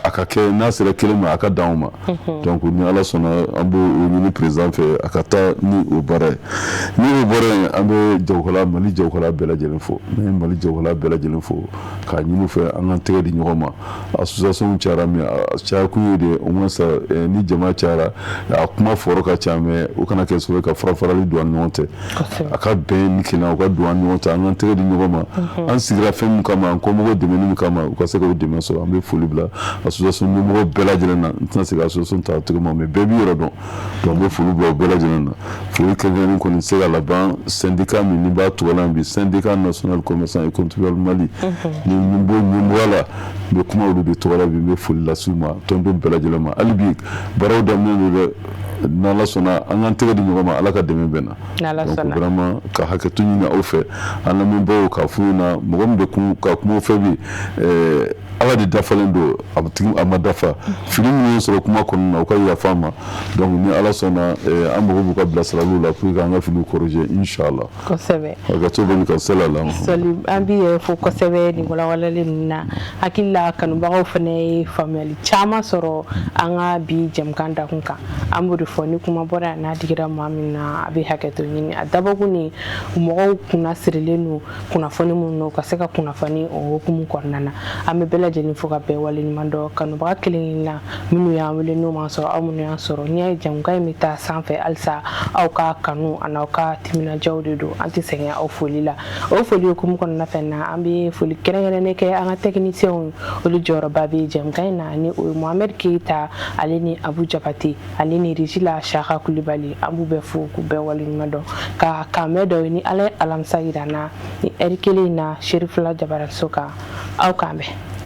a ka kɛ n'a sera kelen ma, a ka dan o ma. Donc ni Ala sɔnna, an b'o ɲini président fɛ, a ka taa ni o baara ye. Ni o bɔra yen, an bɛ jagokɛla, Mali jagokɛla bɛɛ lajɛlen fo. N bɛ Mali jagokɛla bɛɛ lajɛlen fo k'a ɲini u fɛ, an k'an tɛgɛ di ɲɔgɔn ma. Association cayara, mais a caya kun ye de, au moins ni jama cayara, a kuma fɔrɔ ka ca, mais o kana kɛ sababu ye ka fara farali don an ni ɲɔgɔn cɛ. A ka bɛn ni kelenya, u ka don an ni ɲɔgɔn cɛ, an k'an tɛgɛ di ɲɔgɔn ma. An sigira fɛn min kama, an kɔmɔgɔw dɛmɛni min kama, u ka se k'o dɛmɛ sɔrɔ. An bɛ foli bila association ɲɛmɔgɔ bɛɛ lajɛlen na. N tɛna se ka association ta cogo ma, mais bɛɛ b'i yɛrɛ dɔn. Donc n bɛ foli bila o bɛɛ lajɛlen na. Foli kɛrɛnkɛrɛnnen kɔni tɛ se ka laban syndicat min ni b'a tɔgɔ la bi, Syndicat national commerçant et contribuable Mali, ni n b'o ɲɛmɔgɔya la, n bɛ kuma olu de tɔgɔ la bi. N bɛ foli lase u ma, tɔndenw bɛɛ lajɛlen ma. Hali bi baaraw daminɛ don dɛ. N'Ala sɔnna, an k'an tɛgɛ di ɲɔgɔn ma, Ala ka dɛmɛ bɛ na. Donc vraiment, ka hakɛto ɲini aw fɛ, an lamɛnbaaw, k'a f'u ɲɛna, mɔgɔ min bɛ kun ka kuma fɛ bi, Ala de dafalen don, a tigi a ma dafa. Fili minnu ye sɔrɔ kuma kɔnɔna na, u ka yafa ma. Donc ni Ala sɔnna, an mago b'u ka bilasiraliw la pour que an ka filiw corriger, inchallah. Kosɛbɛ. Hakɛto bɛ ka sela la. Sɔli, an b'i yɛrɛ fo kosɛbɛ nin walawalali ninnu na. Hakili la, kanubagaw fana ye faamuyali caman sɔrɔ an ka bi jɛmukan dakun kan. An b'o de fɔ, ni kuma bɔra yan n'a digira maa min na, a bɛ hakɛto ɲini. A dabɔkun ni mɔgɔw kunna sirilen don kunnafoni minnu na, u ka se ka kunnafoni o hukumu kɔnɔna na. An bɛ bɛɛ lajɛlen fo ka bɛɛ waleɲuman dɔn. Kanubaga kelen kelenna minnu y'an wele n'u m'an sɔrɔ, aw minnu y'an sɔrɔ, n'i y'a ye jɛmukan in bɛ taa sanfɛ halisa, aw ka kanu ani aw ka timinandiyaw de don. An tɛ sɛgɛn aw foli la. O foli hukumu kɔnɔna fɛn na, an bɛ foli kɛrɛnkɛrɛnnen kɛ an ka techniciens, olu jɔyɔrɔba bɛ jɛmukan in na, ni o ye Mohamed Keyita, ale ni Abu Jabate, ale ni régie la Saka Kulibali. An b'u bɛɛ fo k'u bɛɛ waleɲuman dɔn. Ka kanbɛn dɔ ye ni Ala ye alamisa yira n na ni ɛri kelen in na, Serifila jabaraso kan. Aw k'an bɛn.